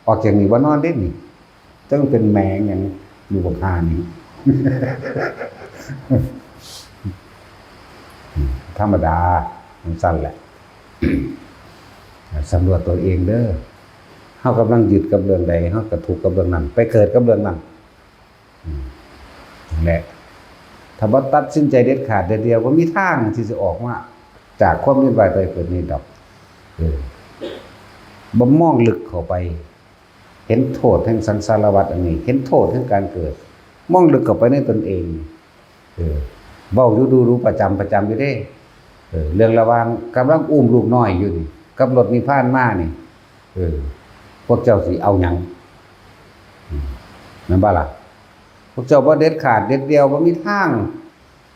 ออกจากนี้บ่นอนเด้นี่ จั่งเป็นแมงหยังอยู่บักห่านี่ ธรรมดา จั่งซั่นแหละ สำรวจตัวเองเด้อ เฮากำลังยึดกับเรื่องใด เฮาก็ทุกข์กับเรื่องนั้น ไปเกิดกับเรื่องนั้น อืม นั่นแหละ ถ้าบ่ตัดสินใจเด็ดขาดเด็ดเดี่ยว บ่มีทางที่สิออกมาจากความเวียนว่ายตายเกิดนี้ดอก เออ บ่มองลึกเข้าไป เห็นโทษแห่งสังสารวัฏอันนี้ เห็นโทษแห่งการเกิด มองลึกเข้าไปในตนเอง เออ เว้าอยู่ดูๆ ประจำ ประจำอยู่เด้ เออ เรื่องระหว่างกำลังอุ้มลูกน้อยอยู่นี่ กับรถนิพพานมานี่ เออ พวกเจ้าสิเอาหยัง อืม แม่นบ่ล่ะ พวกเจ้าบ่เด็ดขาดเด็ดเดี่ยว บ่มีทาง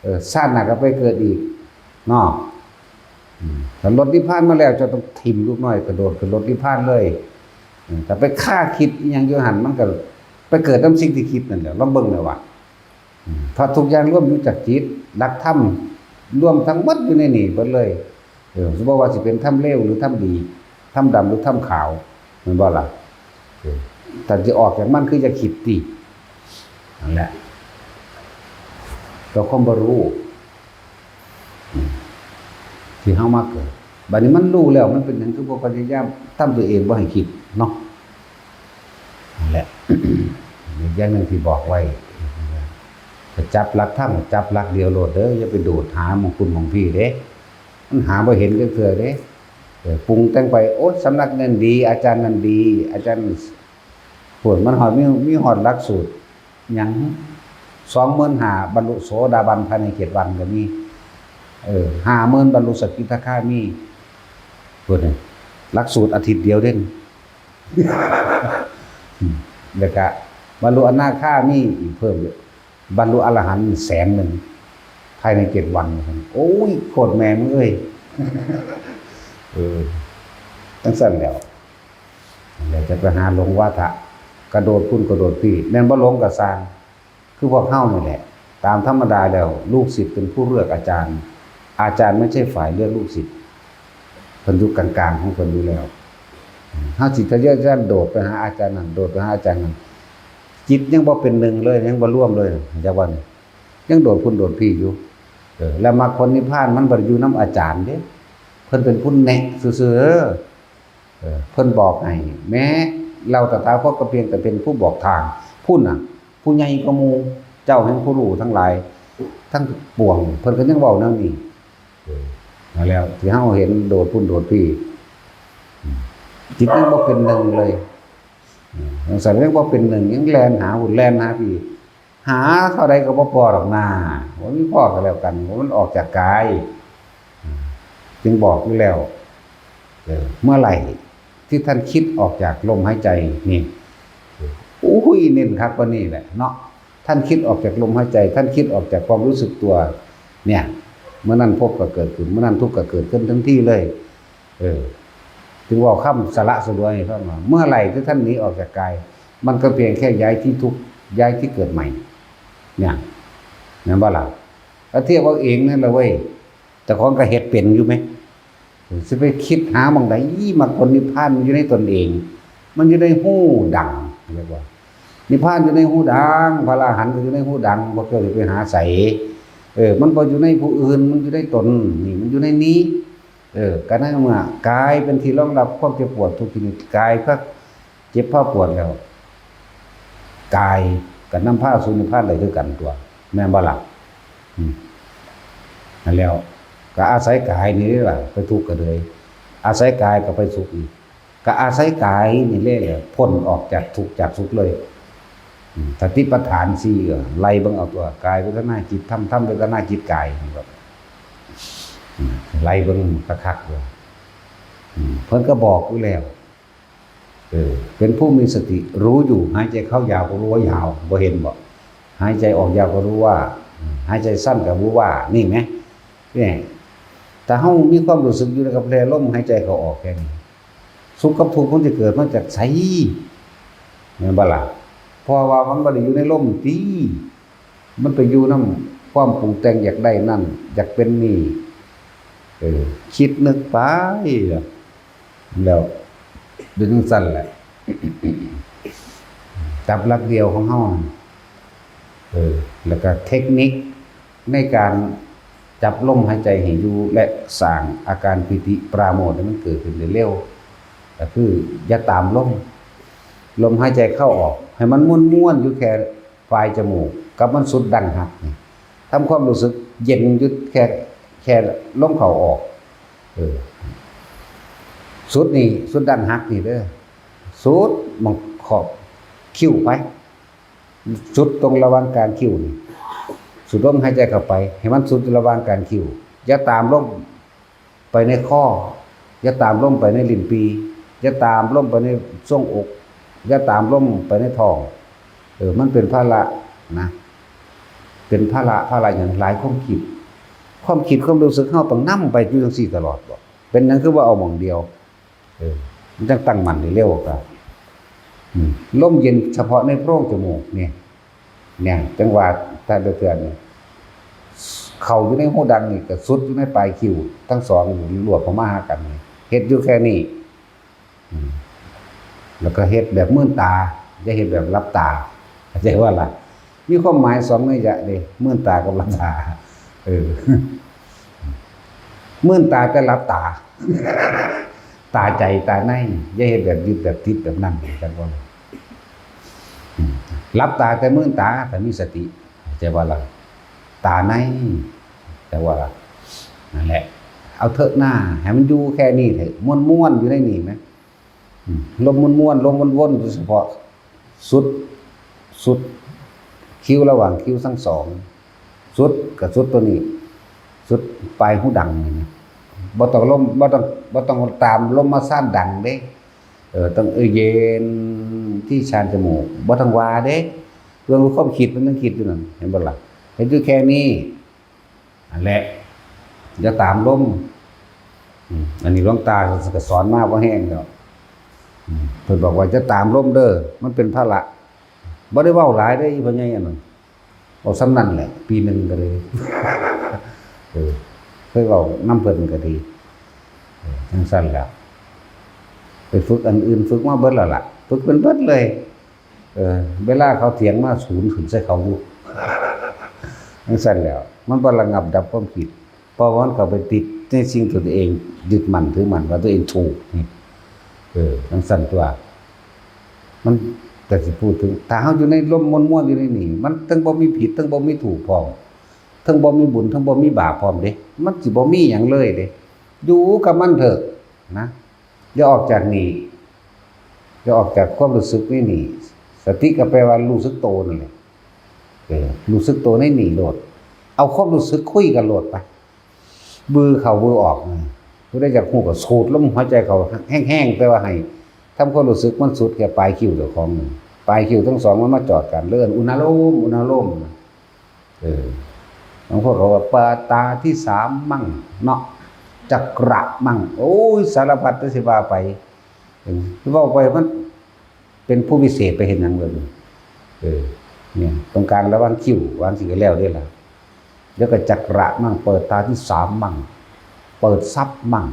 เออ ชาติหน้าก็ไปเกิดอีก เนาะ อืม ถ้ารถนิพพานมาแล้ว เจ้าต้องถิ่มลูกน้อย กระโดดขึ้นรถนิพพานเลย อืม ถ้าไปคาคิดอิหยังอยู่หั่น มันก็ไปเกิดนำสิ่งที่คิดนั่นแหละ ลองเบิ่งแหน่ว่า อืม เพราะทุกอย่างรวมอยู่จากจิต หลักธรรมรวมทั้งหมดอยู่ในนี่เบิดเลย เออ บ่ว่าสิเป็นธรรมเลวหรือธรรมดี ธรรมดำหรือธรรมขาว แม่นบ่ล่ะ เออ ถ้าสิออกจากมันคืออย่าคิดติ นั่นแหละ ก็ความบ่รู้ อืม ที่เฮามาเกิด บัดนี้มันรู้แล้ว มันเป็นหยังคือบ่พยายามทำตัวเองบ่ให้คิดเนาะ นั่นแหละ อีกอย่างหนึ่งที่บอกไว้ จะจับหลักธรรม จับหลักเดียวโลดเด้อ อย่าไปโดดหาหม่องพุ้นหม่องพี้เด้ มันหาบ่เห็นจักเทื่อเด้ เออ ปรุงแต่งไป โอ๊ย สำนักนั่นดี อาจารย์นั่นดี อาจารย์ พู้น มันฮอด มี มีฮอดหลักสูตร หยัง สองหมื่นห้า บรรลุโสดาบันภายในเจ็ดวันก็มี เออ ห้าหมื่น บรรลุสกิทาคามี พู้น หลักสูตรอาทิตย์เดียวเด้ อืม แล้วก็บรรลุอนาคามีอีกเพิ่ม บรรลุอรหันต์แสนหนึ่ง ภายในเจ็ดวัน โอ้ย โคตรแม่มึงเอ้ย เออ จั่งซั่นแหล้ว แล้วจะไปหาหลงวาทะ กระโดดพุ้นกระโดดพี้ แม่นบ่หลงก็ซ่าง คือพวกเฮานี่แหละ ตามธรรมดาแล้ว ลูกศิษย์เป็นผู้เลือกอาจารย์ อาจารย์ไม่ใช่ฝ่ายเลือกลูกศิษย์ เพิ่นอยู่กลางๆของเพิ่นอยู่แล้ว เฮาสิทะเยอทะยานโดดไปหาอาจารย์นั่น โดดไปหาอาจารย์นั่น จิตยังบ่เป็นหนึ่งเลย ยังบ่รวมเลย จักว่านี่ ยังโดดพุ้นโดดพี้อยู่ เออ แล้วมรรคผลนิพพานมันบ่ได้อยู่นำอาจารย์เด้ เพิ่นเป็นผู้แนะซื่อๆ เออ เพิ่นบอกให้ แม้เราตถาคตก็เพียงแต่เป็นผู้บอกทาง พุ้นน่ะ ผู้ใหญ่กว่าหมู่ เจ้าแห่งผู้รู้ทั้งหลาย ทั้งปวง เพิ่นก็ยังเว้าแนวนี้ เออ นั่นแหละ ที่เฮาเห็นโดดพุ้นโดดพี้ อืม จิตยังบ่เป็นหนึ่งเลย อืม จั่งซั่นยังบ่เป็นหนึ่ง ยังแล่นหาพุ้นแล่นหาพี้ หาเท่าใดก็บ่พ้อดอกนา บ่มีพ้อก็แล้วกัน เพราะมันออกจากกาย อืม จึงบอกอยู่แล้ว เออ เมื่อไหร่ที่ท่านคิดออกจากลมหายใจนี่ โอ้ย เน้นคักปานนี้แหละเนาะ ท่านคิดออกจากลมหายใจ ท่านคิดออกจากความรู้สึกตัว เนี่ย เมื่อนั้นภพก็เกิดขึ้น เมื่อนั้นทุกข์ก็เกิดขึ้นทันทีเลย เออ ถึงว่าคำสละสลวย ท่านว่า เมื่อไหร่ที่ท่านหนีออกจากกาย มันก็เพียงแค่ย้ายที่ทุกข์ ย้ายที่เกิดใหม่ เนี่ย แม่นบ่ล่ะ ก็เทียบเอาเองนั่นแหละเว้ย เจ้าของก็เฮ็ดเป็นอยู่ไหม สิไปคิดหาหม่องใด มรรคผลนิพพานมันอยู่ในตนเอง มันอยู่ในฮูดัง เรียกว่า นิพพานอยู่ในฮูดัง พระอรหันต์ก็อยู่ในฮูดัง พวกเจ้าสิไปหาใส เออ มันบ่อยู่ในผู้อื่น มันอยู่ในตน นี่ มันอยู่ในนี้ เออ ก็ในเมื่อกายเป็นที่รองรับความเจ็บปวดทุกชนิด กายก็เจ็บพาปวดแล้ว กายก็นำพาสู่นิพพานได้คือกันตัว แม่นบ่ล่ะ อืม นั่นแล้ว ก็อาศัยกายนี่ล่ะ ไปทุกข์ก็เลย อาศัยกายก็ไปสุขอีก ก็อาศัยกายนี่แหละ พ้นออกจากทุกข์จากสุขเลย อืม สติปัฏฐานสี่ ก็ไล่เบิ่งเอาตัว กาย เวทนา จิต ธรรม ธรรม เวทนา จิต กาย นี่ก็ อืม ไล่เบิ่งคักๆ เลย อืม เพิ่นก็บอกอยู่แล้ว เออ เป็นผู้มีสติ รู้อยู่ หายใจเข้ายาวก็รู้ว่ายาว บ่เห็นบ่ หายใจออกยาวก็รู้ว่า อืม หายใจสั้นก็รู้ว่า นี่ไหม เนี่ย ถ้าเฮามีความรู้สึกอยู่กับแค่ลมหายใจเข้าออกแค่นี้ สุขกับทุกข์มันสิเกิดมาจากไส แม่นบ่ล่ะ เพราะว่ามันบ่ได้อยู่ในลมติ มันไปอยู่นำความปรุงแต่งอยากได้นั่น อยากเป็นนี่ เออ คิดนึกไป แล้วเป็นจั่งซั้นแหละ จับหลักเดียวของเฮา เออ แล้วก็เทคนิคในการจับลมหายใจให้อยู่ และสร้างอาการปีติปราโมทย์ให้มันเกิดขึ้นเร็วๆ ก็คืออย่าตามลม ลมหายใจเข้าออก ให้มันม่วนๆ อยู่แค่ปลายจมูก กับมันสุดดั้งหักนี่ ทำความรู้สึกเย็นอยู่แค่ แค่ลมเข้าออก เออ สุดนี่ สุดดั้งหักนี่เด้อ สุดหม่องขอบคิ้วไป สุดตรงระหว่างกลางคิ้วนี่ สูดลมหายใจเข้าไป ให้มันสุดระหว่างกลางคิ้ว อย่าตามลมไปในคอ อย่าตามลมไปในลิ้นปี่ อย่าตามลมไปในทรวงอก อย่าตามลมไปในท้อง เออ มันเป็นภาระนะ เป็นภาระ ภาระหยัง หลายความคิด ความคิดความรู้สึกเฮาต้องนำไปอยู่จั่งซี้ตลอดบ่ เป็นหยังคือว่าเอาหม่องเดียว เออ มันจั่งตั้งมั่นได้เร็วกว่า อืม ลมเย็นเฉพาะในโพรงจมูกนี่ เนี่ย จั่งว่าถ้าเดือนนี่ เข้าอยู่ในฮูดังนี่ก็สุดอยู่ในปลายคิ้ว ทั้งสองรวบเข้ามาหากันนี่ เฮ็ดอยู่แค่นี้ อืม แล้วก็เฮ็ดแบบมืนตา อย่าเฮ็ดแบบหลับตา เข้าใจว่าล่ะ มีความหมายสองนัยยะเด้ มืนตากับหลับตา เออ มืนตาแต่หลับตา ตาใจตาใน อย่าเฮ็ดแบบยึดแบบติดแบบนั้น เข้าใจบ่ล่ะ อืม หลับตาแต่มืนตา แต่มีสติ เข้าใจบ่ล่ะ ตาใน เข้าใจบ่ล่ะ นั่นแหละ เอาเถอะหน้า ให้มันอยู่แค่นี้เถอะ ม่วนๆ อยู่ในนี่ไหม อืม ลมม่วนๆ ลมวนๆ อยู่เฉพาะ สุด สุด คิ้วระหว่างคิ้วทั้งสอง สุดกับสุดตัวนี้ สุดปลายฮูดังนี่นะ บ่ต้องลม บ่ต้อง บ่ต้องตามลมมาซ่านดังเด้ เออ ต้อง เออ เย็นที่ชานจมูก บ่ต้องว่าเด้ เรื่องความคิดมันต้องคิดอยู่นั่น เห็นบ่ล่ะ เห็นอยู่แค่นี้ นั่นแหละ อย่าตามลม อืม อันนี้หลวงตาก็สอนมาบ่แห้งแล้ว อืม เพิ่นบอกว่าอย่าตามลมเด้อ มันเป็นภาระ บ่ได้เว้าหลายเด้อ อีพ่อใหญ่อันนั้น เว้าส่ำนั้นแหละ ปีหนึ่งก็เลย เออ เคยเว้านำเพิ่นก็ดี เออ จั่งซั้นแหละ ไปฝึกอันอื่น ฝึกมาเบิดแล้วล่ะ ฝึกเป็นเบิดเลย เออ เวลาเขาเถียงมา ศูนย์ขึ้นใส่เขาอยู่ จั่งซั้นแหละ มันบ่ระงับดับความคิด เพราะว่ามันเข้าไปติดในสิ่งที่ตัวเองยึดมั่นถือมั่นว่าตัวเองถูกนี่ เออ จั่งซั้นตัว มัน แต่สิพูดถึง ถ้าเฮาอยู่ในลมม่วนๆ อยู่ในนี่ มันทั้งบ่มีผิด ทั้งบ่มีถูกพร้อม ทั้งบ่มีบุญ ทั้งบ่มีบาปพร้อมเด้ มันสิบ่มีหยังเลยเด้ อยู่กับมันเถอะนะ อย่าออกจากนี่ อย่าออกจากความรู้สึกในนี่ สติก็แปลว่ารู้สึกโตนั่นแหละ เออ รู้สึกโตในนี่โลด เอาความรู้สึกคุยกันโลดไป บือเข้าบือออกนะ ผู้ใดอยากฮู้ก็สูดลมหายใจเข้าแฮงๆ แต่ว่าให้ทำความรู้สึกมันสุดแค่ปลายคิ้วเจ้าของนี่ ปลายคิ้วทั้งสองมันมาจอดกัน เอิ้นอุณาโลม อุณาโลมนะ เออ บางคนก็ว่าเปิดตาที่สามมั่งเนาะ จักระมั่ง โอ้ย สารพัดที่สิว่าไป เออ เว้าไปมัน เป็นผู้วิเศษไปเฮ็ดหยังเบิ่ง เออ เนี่ย ตรงกลางระหว่างคิ้ว วางสิก็แล้วเด้ล่ะ แล้วก็จักระมั่ง เปิดตาที่สามมั่ง เปิดทรัพย์มั่ง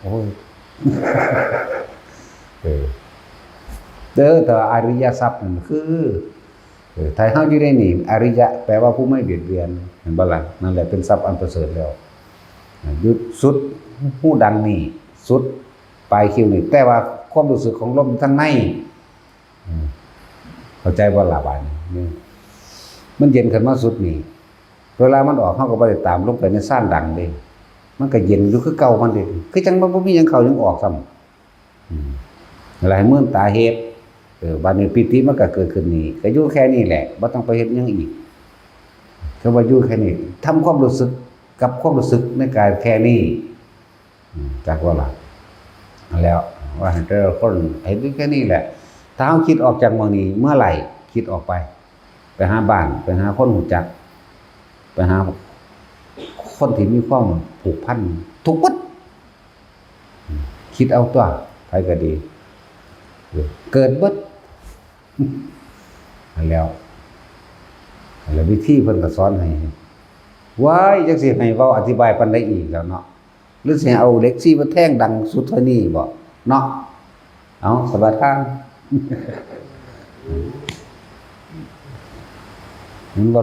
โอ้ย เออ เด้อ แต่ว่าอริยทรัพย์นั่นคือ เออ ถ้าเฮาอยู่ในนี่ อริยะ แปลว่าผู้ไม่เบียดเบียน เห็นบ่ล่ะ? นั่นแหละเป็นทรัพย์อันประเสริฐแล้ว อ่า อยู่สุดหูดังนี่ สุดปลายคิ้วนี่ แต่ว่าความรู้สึกของลมทางใน อืม เข้าใจบ่ล่ะบาดนี้? นี่ มันเย็นขึ้นมาสุดนี่ เวลามันออก เฮาก็บ่ได้ตามลงไปในซานดังเด้ มันก็เย็นอยู่คือเก่ามันเด้ คือจั่งมันบ่มีหยังเข้าหยังออกซ้ำ อืม แล้วให้เมินตาเฮ็ด เออ บาดนี้ปีติมันก็เกิดขึ้นนี่ ก็อยู่แค่นี้แหละ บ่ต้องไปเฮ็ดหยังอีก ก็ว่าอยู่แค่นี้ ทำความรู้สึกกับความรู้สึกในกายแค่นี้ อืม จักบ่ล่ะ? นั่นแหล้ว ว่าให้แต่ละคนเฮ็ดอยู่แค่นี้แหละ ถ้าเฮาคิดออกจากหม่องนี้เมื่อไหร่ คิดออกไป ไปหาบ้าน ไปหาคนรู้จัก ไปหาคนที่มีความผูกพันทุกเบิด อืม คิดเอาตั๊ว ไผก็ดี เกิดเบิด นั่นแหล้ว แล้ววิธีเพิ่นก็สอนให้ ว้าย จักสิให้เว้าอธิบายปานใดอีกแล้วเนาะ หรือสิเอาเหล็กซี่มาแทงดังสุดเท่านี้บ่เนาะ? เอา สบายทาง มันบ่